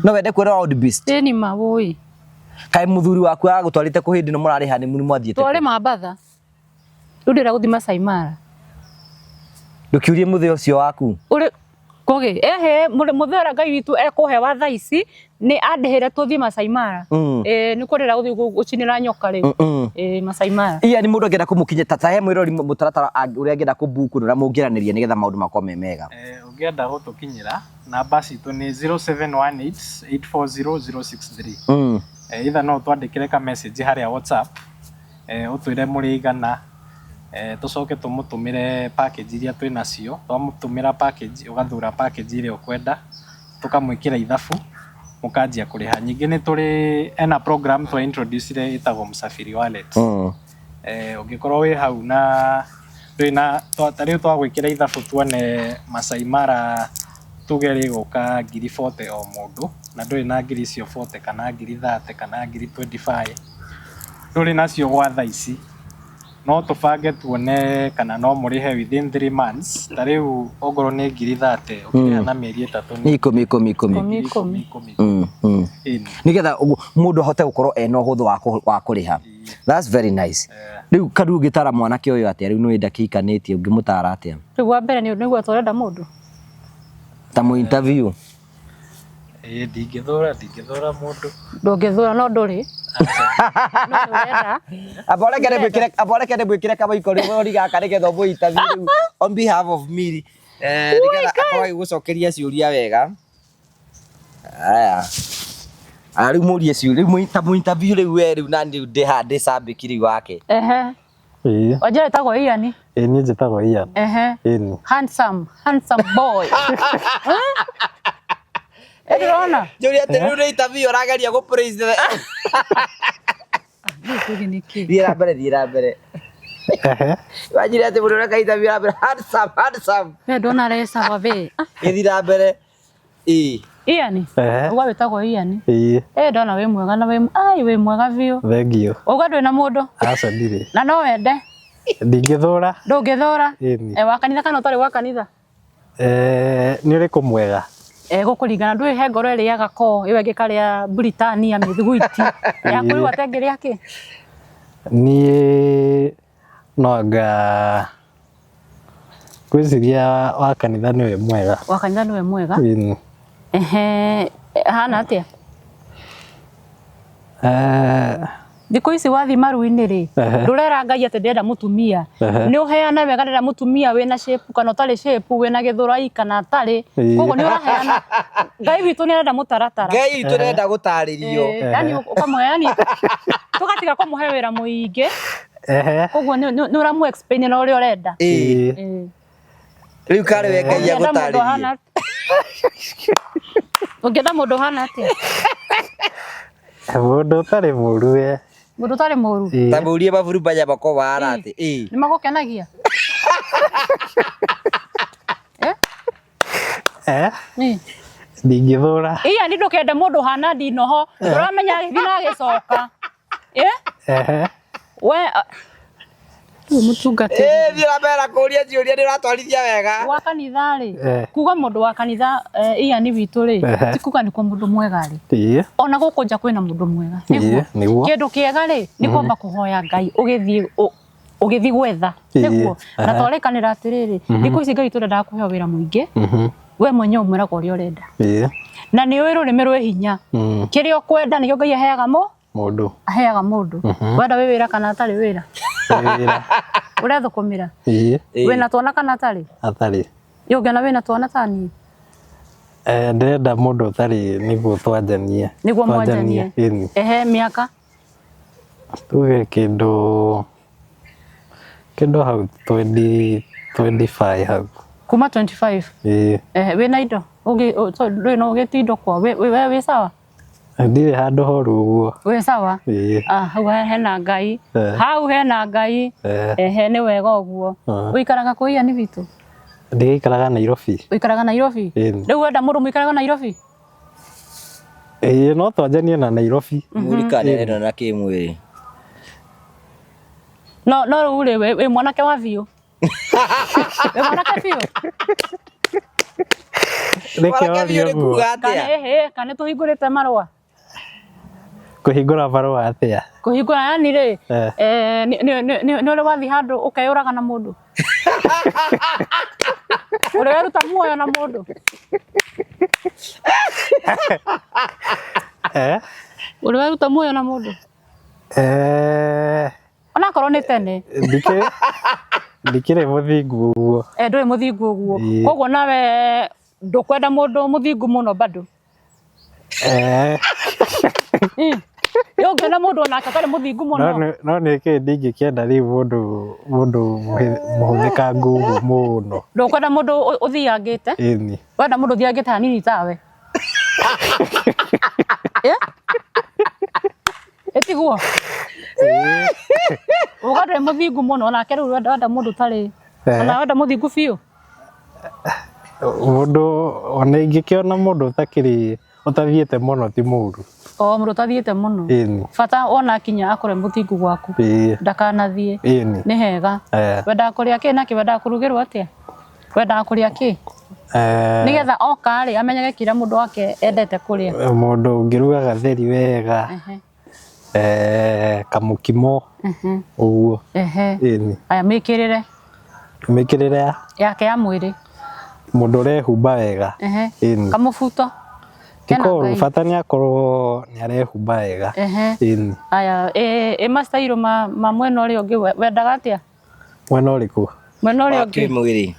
No wende kwĩra Wild Beast? Ĩĩ ni ma wũi. Kaĩ mũthuri waku agũtwarĩte kũ hĩndĩ ĩno mũrarĩ honeymoon mwathiĩte kũ? Twarĩ Mambatha. Rĩu ndĩrenda gũthiĩ Masai Mara. Ndũkiũrie mũthee ũcio waku. Ũrĩ kũgĩ ehe mũthee ũrĩa Ngai witũ ekũhe wa thaa ici nĩ andĩhĩre tũthiĩ Masai Mara. Nĩkuo ndĩrenda gũthiĩ gũcinĩra nyoka rĩu. Masai Mara. Iya ni mũndũ angĩenda kũmũkinyia ta he mwĩrori mũtaratara ũrĩa angĩenda kũbuku na ũrĩa mũngĩaranĩria nĩgetha maũndũ makorwo me mega. Ũngĩenda gũtũkinyĩra namba citũ nĩ 0718 840 063. Either no ũtwandĩkĩre ka message harĩa WhatsApp, ũtwĩre mũrĩ igana, tũcoke tũmũtũmĩre package iria twĩ nacio. Twamũtũmĩra package, ũgathura package ĩrĩa ũkwenda, tũkamwĩkĩra ithabu, mũkanjia kũrĩha. Ningĩ nĩ tũrĩ ena program twa introduce ĩtagwo Msafiri Wallet. Ũngĩkorwo wĩ hau na ndũrĩ na ta rĩu twagwĩkĩra ithabu tuone Masai Mara tuge rĩgũka ngiri 40 o mũndũ, na ndũrĩ na ngiri icio 40 kana ngiri 30 kana ngiri 25, ndũrĩ nacio gwa thaa ici, no tũbange tuone kana no mũrĩhe within 3 months. Ta rĩu ongorwo nĩ ngiri 30 ũkĩrĩha na mĩeri ĩtatũ nĩ ikũmi ikũmi ikũmi. Ikũmi ikũmi. Nĩgetha mũndũ ahote gũkorwo ena ũhũthũ wa kũrĩha. That's very nice. Rĩu Karu ũngĩtara mwanake ũyũ atĩa? Rĩu nĩ wenda kĩhikanĩtie, ũngĩmũtara atĩa? Rĩu wa mbere nĩguo tũrenda mũndũ. Ta mũ interview. Ĩĩ, ndingĩthũra mũndũ. Ndũngĩthũra no ndũrĩ. No nĩũrenda. Amba ũreke ndĩmwĩkĩre kamũiko rĩu gaka nĩgetha ũmũ interview rĩu on behalf of me. Nĩgetha akorwo agĩgũcokeria ciũria wega. Aya. Aya rĩu mũrie ciũria, rĩu ta mũ interview rĩu we rĩu nani rĩu ndĩ haha ndĩ cambĩki rĩu wake. Ehe. Ĩĩ. Wanjĩra wĩtagwo Ian? Ĩĩ, niĩ njĩtagwo Ian. Ehe. Ĩni. Handsome, handsome boy. Ndĩrona. Njũria atĩ rĩu nĩ interview ũrageria gũ praise the Thiĩ na mbere, thiĩ na mbere. Ehe. Wanjĩra atĩ mũndũ ũreka interview na mbere, handsome, handsome. We ndona recawa we. Gĩthiĩ na mbere. Ĩĩ. Ian. Ehe. Uga wĩtagwo Ian. Ĩĩ. Ndona wĩ mwega na wĩ ai wĩ mwega biũ. Thank you. Uga ndwĩ na mũndũ? Aca ndirĩ. Na no wende? Ndingĩthũra. Ndũngĩthũra? Ĩni. Wa kanitha kana ũtarĩ wa kanitha? Nĩ ũrĩkũ mwega? Gũkũringana ndũĩ he ngoro ĩrĩaga ko ĩyo ĩngĩ ĩkarĩa Britannia mĩthiguiti. Yaku rĩu atengĩrĩa kĩ? Niĩ no anga ngwĩciria wa kanitha nĩwe mwega. Wa kanitha nĩwe mwega? Ĩni. Ehe, hana atĩa? Thikũ ici wathiĩ maru-inĩ rĩ, ndũrera Ngai atĩ ndĩrenda mũtumia. Nĩ ũheana wega ndĩrenda mũtumia wĩna shape kana ũtarĩ shape, wĩna gĩthũrai kana atarĩ. Koguo nĩ ũraheana. Ngai witũ nĩ arenda mũtaratara. Ngai witũ nĩ arenda gũtarĩrio. Yaani ũkamũhe, yaani tũgatiga kũmũhe wĩra mũingĩ. Koguo nĩ ũramũ explain na ũrĩa ũrenda. Rĩu karĩ we Ngai agũtarĩrie. Ũngĩenda mũndũ ũhana atĩa? Mũndũ ũtarĩ mũru we. Mũndũ ũtarĩ mũru? Ta mũrie maburubanya mako wara atĩ. Nĩ magũkenagia? Ndingĩthũra. Iya nĩ ndũkende mũndũ ũhana ndinoho. Ũramenya agĩthiĩ na agĩcoka. We Mũtungatĩri. Ĩĩ, thiĩ na mbere na kũũria ciũria, nĩ ũratwarithia wega. Wa kanitha rĩ, Eh. kuga mũndũ wa kanitha Ian witũ rĩ, Ehe. ti kuga nĩkuo mũndũ mwega rĩ. Ĩĩ. Ona gũkũ nja kwĩna mũndũ mwega. Ĩĩ, nĩguo. Kĩndũ kĩega rĩ, nĩ kwamba kũhoya Ngai ũgĩthiĩ ũgĩthiĩ gwetha. Ĩĩ. Nĩguo. Na Aha. twarĩkanĩra atĩrĩrĩ, thikũ ici Ngai tũrendaga kũheo wĩra mũingĩ, we mwenyewe ũmwĩraga ũrĩa ũrenda. Ĩĩ. Na nĩ ũĩ rũrĩmĩ rwĩ hinya. Kĩrĩa ũkwenda nĩkĩo Ngai aheaga mũ Mũndũ. aheaga mũndũ. Wenda wĩ wĩra kana atarĩ wĩra? Wĩra. Ũrethũkũmĩra? Ĩĩ. Wĩna twana kana atarĩ? Atarĩ. Ĩ ũngĩona wĩna twana ta niĩ? Ndĩrenda mũndũ ũtarĩ nĩguo twanjanie. Nĩguo mwanjanie. Ĩni. Ehe, mĩaka? Tuge kĩndũ hau 25 hau. Kuma 25? Ĩĩ. Ehe, wĩna indo? Ndũrĩ na ũgĩti indo kwao? We wĩ sawa? Ndirĩ handũ horu ũguo. Wĩ sawa? Ĩĩ. Ah, hau hena Ngai. Eh. Hau hena Ngai. Eh. Ehe, nĩ wega ũguo. Ũikaraga kũ Ian witũ? Ndĩgĩikaraga Nairobi. Ũikaraga Nairobi? Ĩni. Rĩu wenda mũndũ mũikaraga Nairobi? Ĩĩ, no twanjanie na Nairobi. Mũrika nĩ na kĩmwĩrĩ. No no rĩu rĩ, wĩ mwanake wa biũ. Wĩ mwanake biũ? Nĩkĩo Mwanake biũ oria nĩ ũguo. kuga Kana atĩa? ĩhĩ, kana nĩtũhingũrĩte marũa? Kũhingũra marũa atĩa? Kũhingũra yani rĩ, Eh. nĩ ũrĩ wathiĩ handũ ũkeyũraga na mũndũ? Ũrĩ weruta muoyo na mũndũ? Eh? Ũrĩ weruta muoyo na mũndũ? Eh. Onakorwo nĩ tene. Ndikĩrĩ mũthingu ũguo. Ndũrĩ mũthingu ũguo. Ĩĩ. Koguo nawe ndũkwenda mũndũ mũthingu mũno bado. Eh. Ĩ ũngĩona mũndũ onake atarĩ mũthingu mũno. No nĩ kĩ ndingĩkĩenda rĩu mũndũ mũhũthĩkangu ũguo mũno. Ndũkwenda mũndũ ũthiangĩte? Ĩni. Wenda mũndũ ũthiangĩte hanini tawe. Ĩ? Ĩtiguo? Uga ndũrĩ mũthingu mũno onake rĩu wenda mũndũ ũtarĩ. Ona wenda mũthingu biũ? Mũndũ ona ingĩkĩona mũndũ ũtakĩrĩ ũtathiĩte mũno ti mũru. O mũndũ ũtathiĩte mũno. Ĩni. Bata wona akinya akore mũthingu gwaku. Ĩĩ. Ndakanathiĩ. Ĩni. Nĩ hega. Wendaga kũrĩa kĩ nakĩ? Wendaga kũrugĩrwo atĩa? Wendaga kũrĩa kĩ? Nĩgetha oka rĩ amenyage kĩrĩa mũndũ wake endete kũrĩa. Mũndũ ũngĩruga gatheri wega. Kamũkimo. Ũguo. Ehe. Ĩni. Aya mĩkĩrĩre. Mĩkĩrĩre ya? Yake ya mwĩrĩ. Mũndũ ũrehumba wega. Ehe. Ĩni. Kamũbuto. Ti Kena koru, Ngai. bata nĩ akorwo nĩ arehumba wega. Ehe. Ĩni. Aya, ĩ mastairo ma mwena ũrĩa ũngĩ wendaga atĩa? Mwena ũrĩkũ? Mwena ũrĩa Wa ũngĩ. kĩmwĩrĩ.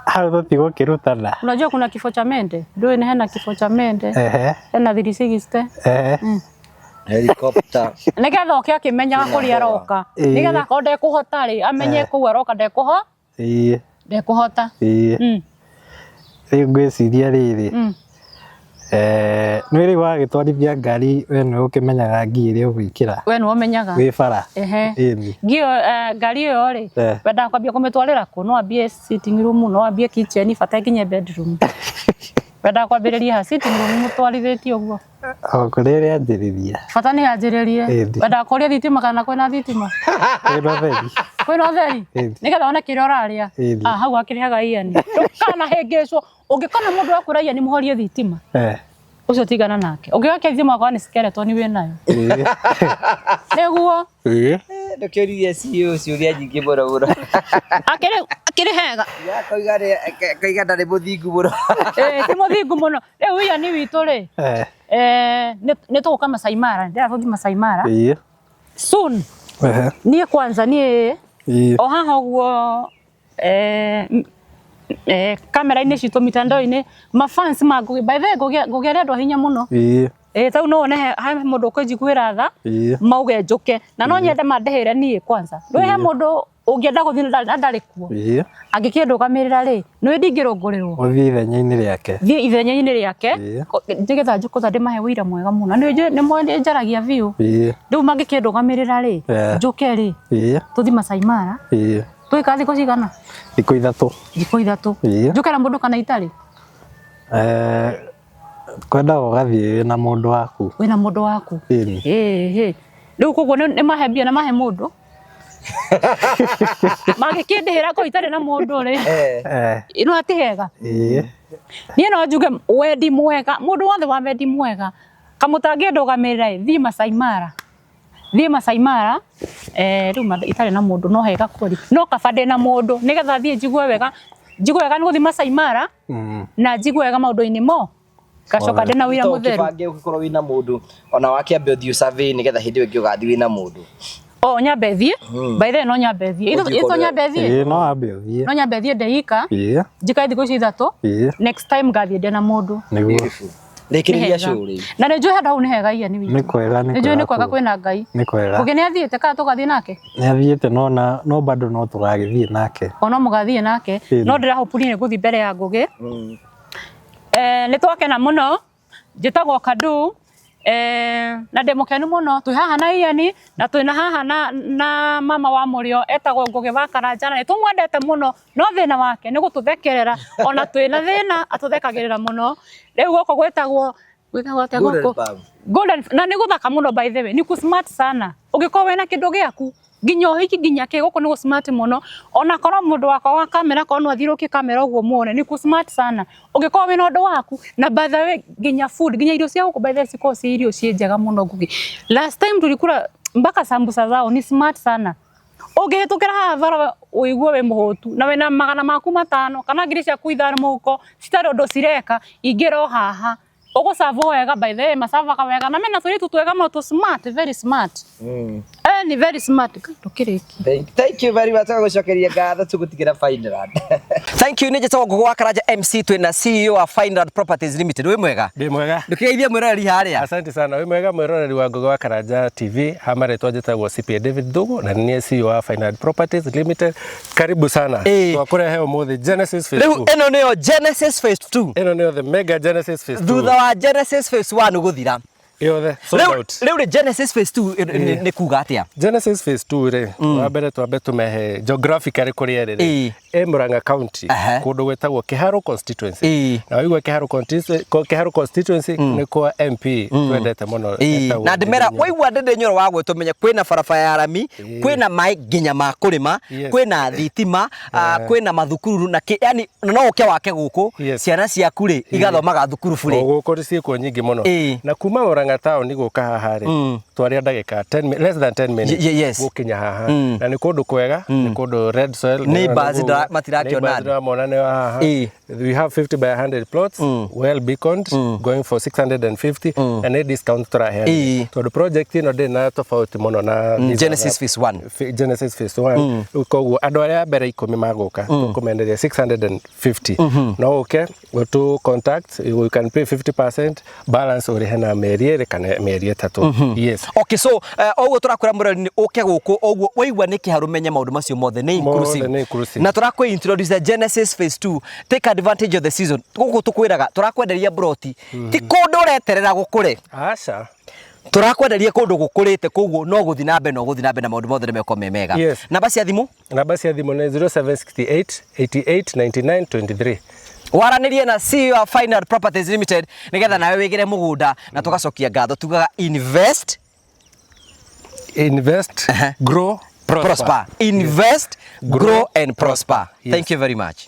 Hau tũtigũkĩrutana. Unajua kuna kifo cha mende? Ndũĩ nĩ hena kifo cha mende. Ehe. Hena 360. Ehe. Helicopter. Nĩgetha oke akĩmenyaga kũrĩa aroka. Ĩĩ. Nĩgetha akorwo ndekũhota rĩ, amenye kũu aroka Ĩĩ. ndekũhota. Ĩĩ. Rĩu ngwĩciria rĩrĩ. Nĩ rĩu wagĩtwarithia ngari we nĩwe ũkĩmenyaga ngia ĩrĩa ũgwĩkĩra. We nĩwe ũmenyaga. Wĩ bara. Ehe. Ĩni. Ngio ngari ĩyo rĩ, wendaga kwambia kũmĩtwarĩra kũ? No wambie sitting room, no wambie kitchen, bata ĩkinye bedroom. Wendaga kwambĩrĩria ha sitting room mũtwarithĩtie ũguo? O kũrĩa ĩrĩanjĩrĩria. Bata nĩ yanjĩrĩrie. Ĩni. Wendaga kũria thitima kana kwĩna thitima? Kwĩna ũtheri. Kwĩna ũtheri? Ĩni. Nĩgetha wone kĩrĩa ũrarĩa. Ĩni. Ah, hau akĩrĩhaga Ian. Ndũkanahĩngĩcwo. Ũngĩkona mũndũ akwĩra Ian mũhorie thitima. Ũcio tigana nake. Ũngĩgakia thitima akorwo nĩ skeleton wĩnayo. Nĩguo. Ndũkĩũririe CEO ciũria nyingĩ mũno mũno. Akĩrĩ hega. Koiga ndarĩ mũthingu mũno. Ti mũthingu mũno. Rĩu Ian witũ rĩ, nĩ tũgũka Masai Mara. Ndĩrenda tũthiĩ Masai Mara. Ĩĩ. Soon. Niĩ kwanza niĩ o haha ũguo kamera-inĩ citũ mitandao-inĩ mafans ma Ngugi by the way Ngugi arĩ andũ a hinya mũno. Ĩĩ. Tau no wone he mũndũ ũkũnjiguĩra tha mauge njũke na no nyende mandĩhĩre niĩ kwanza. Ndũĩ he mũndũ ũngĩenda gũthiĩ na ndarĩ kuo. Ĩĩ. Angĩkĩndũgamĩrĩra rĩ, nĩũĩ ndingĩrũngũrĩrwo. Ũthiĩ ithenya-inĩ rĩake. Thiĩ ithenya-inĩ rĩake nĩgetha njũke ndĩmahe ũira mwega mũno. Nĩũĩ nĩ njaragia biũ. Ĩĩ. Rĩu mangĩkĩndũgamĩrĩra rĩ, njũke rĩ, tũthiĩ Masai Mara. Ĩĩ. Tũgĩikara thikũ cigana? Thikũ ithatũ. Thikũ ithatũ. Ĩĩ. Njũke na mũndũ kana itarĩ? Kwendaga ũgathiĩ wĩna mũndũ waku. Wĩna mũndũ waku. Ĩni. Ĩĩ. Rĩu koguo nĩ mahe mbia na mahe mũndũ. Mangĩkĩndĩhĩra korwo itarĩ na mũndũ rĩ. Ĩno atĩ hega. Niĩ no njuge wendi mwega, mũndũ wothe wa wendi mwega, kamũtangĩndũgamĩrĩra ĩ, thiĩ Masai Mara. Thiĩ Masai Mara, rĩu itarĩ na mũndũ no hega kweli. No kaba ndĩ na mũndũ nĩgetha thiĩ njigue wega. Njigue wega nĩ gũthiĩ Masai Mara na njigue wega maũndũ-inĩ mo. Ngacoka ndĩ na wĩra mũtheru. Ũkĩbange ũgĩkorwo wĩna mũndũ ona wakĩambe ũthiĩ survey nĩgetha hĩndĩ ĩyo ĩngĩ ũgathiĩ wĩna mũndũ. O nyambe thiĩ. By the way no nyambe thiĩ. Ito nyambe thiĩ. No ambe ũthiĩ. No nyambe thiĩ ndeika. Njikare thikũ ici ithatũ. Next time ngathiĩ ndĩ na mũndũ. Nĩguo. Rĩkĩrĩria show rĩ. Na nĩ njũĩ handũ hau nĩ hega ia nĩ witũ. Nĩ kwega nĩ kwega. Nĩ njũĩ nĩ kwega kwĩna Ngai. Nĩ kwega. Ũngĩ nĩ athiĩte kana tũgathiĩ nake? Nĩ athiĩte no na no bado no tũgagĩthiĩ nake. O no mũgathiĩ nake. No ndĩrahũpurie nĩ ngũthiĩ mbere ya Ngũgĩ. Nĩ twakena mũno. Njĩtagwo Kadu. Na ndĩ mũkenu mũno twĩ haha na Ian na twĩna haha na mama wa mũrĩo etagwo Ngũgĩ wa Karanja na nĩ tũmwendete mũno no thĩna wake nĩ gũtũthekerera ona twĩna thĩna atũthekagĩrĩra mũno. Rĩu gũkũ gwĩtagwo atĩa gũkũ? Golden, na nĩ gũthaka mũno by the way, nĩ kũ smart sana. Ũngĩkorwo wĩna kĩndũ gĩaku nginya ũhiki nginya kĩ gũkũ nĩ gũ smart mũno. Ona korwo mũndũ wakwa wa kamera korwo no athiũrũrũkie kamera ũguo muone nĩ kũ smart sana. Ũngĩkorwo wĩna ũndũ waku na by the way nginya food nginya irio cia gũkũ by the way cikoragwo ciĩ irio ciĩ njega mũno Ngũgĩ. Last time tulikula mpaka sambusa zao ni smart sana. Ũngĩhĩtũkĩra haha bara ũigue wĩ mũhũtu na wĩna magana maku matano kana ngiri ciaku ithano mũhuko citarĩ ũndũ cireka ingĩra o haha. Ũgũcavwo wega by the way macavaga wega na mena tũirĩtu twega mũno tũ smart very smart. Ni very smart. Ndũkĩrĩkie. Thank you very much. Gũcokeria ngatho tũgũtigĩra Fineland. Thank you. Nĩ njĩtagwo Ngũgĩ wa Karanja MC twĩna CEO wa Fineland Properties Limited. Wĩ mwega? Ndĩ mwega. Ndũkĩgeithie mwĩroreri harĩa. Asante sana. Wĩ mwega mwĩroreri wa Ngũgĩ wa Karanja TV. Ha marĩtwa njĩtagwo CPA David Thugu na nĩ niĩ CEO wa Fineland Properties Limited. Karibu sana. Twakũrehe ũmũthĩ Genesis Phase 2. Rĩu ĩno nĩyo Genesis Phase 2. Ĩno nĩyo the mega Genesis Phase 2. Thutha wa Genesis Phase 1 gũthira. Yothe sold out. Rĩu rĩ Genesis Phase 2 nĩ kuga atĩa? Genesis Phase 2 rĩ, wa mbere twambe tũmehe geographically kũrĩa ĩrĩ rĩ. Ĩ Murang'a County, kũndũ gwĩtagwo Kiharu constituency. Na waigua Kiharu constituency nĩ kwa MP twendete mũno. Na ndĩmera waigua Ndĩndĩ Nyoro wa gwĩtwo menye kwĩna barabara ya rami, kwĩna maĩ nginya ma kũrĩma, kwĩna thitima, kwĩna mathukuru na yani no ũke wake gũkũ, ciana ciaku rĩ igathomaga thukuru bure. O gũkũ ciĩkuo nyingĩ mũno. Na kuma Murang'a town gũka haha rĩ, twaria ndagĩka less than 10 minutes gũkinya haha. Na nĩ kũndũ kwega, nĩ kũndũ red soil. Neighbors matirakiona andũ. Ndĩramona nĩ haha. We have 50 by 100 plots, well beaconed, going for 650 na nĩ discount tũraheana. Tondũ project ĩno ndĩrĩ na tofauti mũno na Genesis Phase 1. Genesis Phase 1. Koguo andũ arĩa mbere 10 magũka tũkũmenderia 650. No ũke ũtũ contact, you can pay 50% balance ũrĩhe na mĩeri ĩrĩ kana mĩeri ĩtatũ. Yes. Okay, so ũguo tũrakwĩra mũrori nĩ ũke gũkũ ũguo waigua nĩ Kĩharũ menye maũndũ macio mothe nĩ inclusive. Na tũrakwĩ introduce Genesis Phase 2. Take advantage of the season. Gũkũ tũkwĩraga tũrakwenderia broti ti kũndũ ũreterera gũkũre. Aca. Tũrakwenderia kũndũ gũkũrĩte koguo no gũthiĩ na mbere no gũthiĩ na mbere na maũndũ mothe nĩ mekorwo me mega. Namba cia thimũ? Namba cia thimũ nĩ 0768 88 99 23. Waranĩrie na CEO wa Fineland Properties Limited nĩgetha nawe wĩgĩre mũgũnda na tũgacokia ngatho tugaga invest, grow, prosper. Invest, grow and prosper. Thank you very much.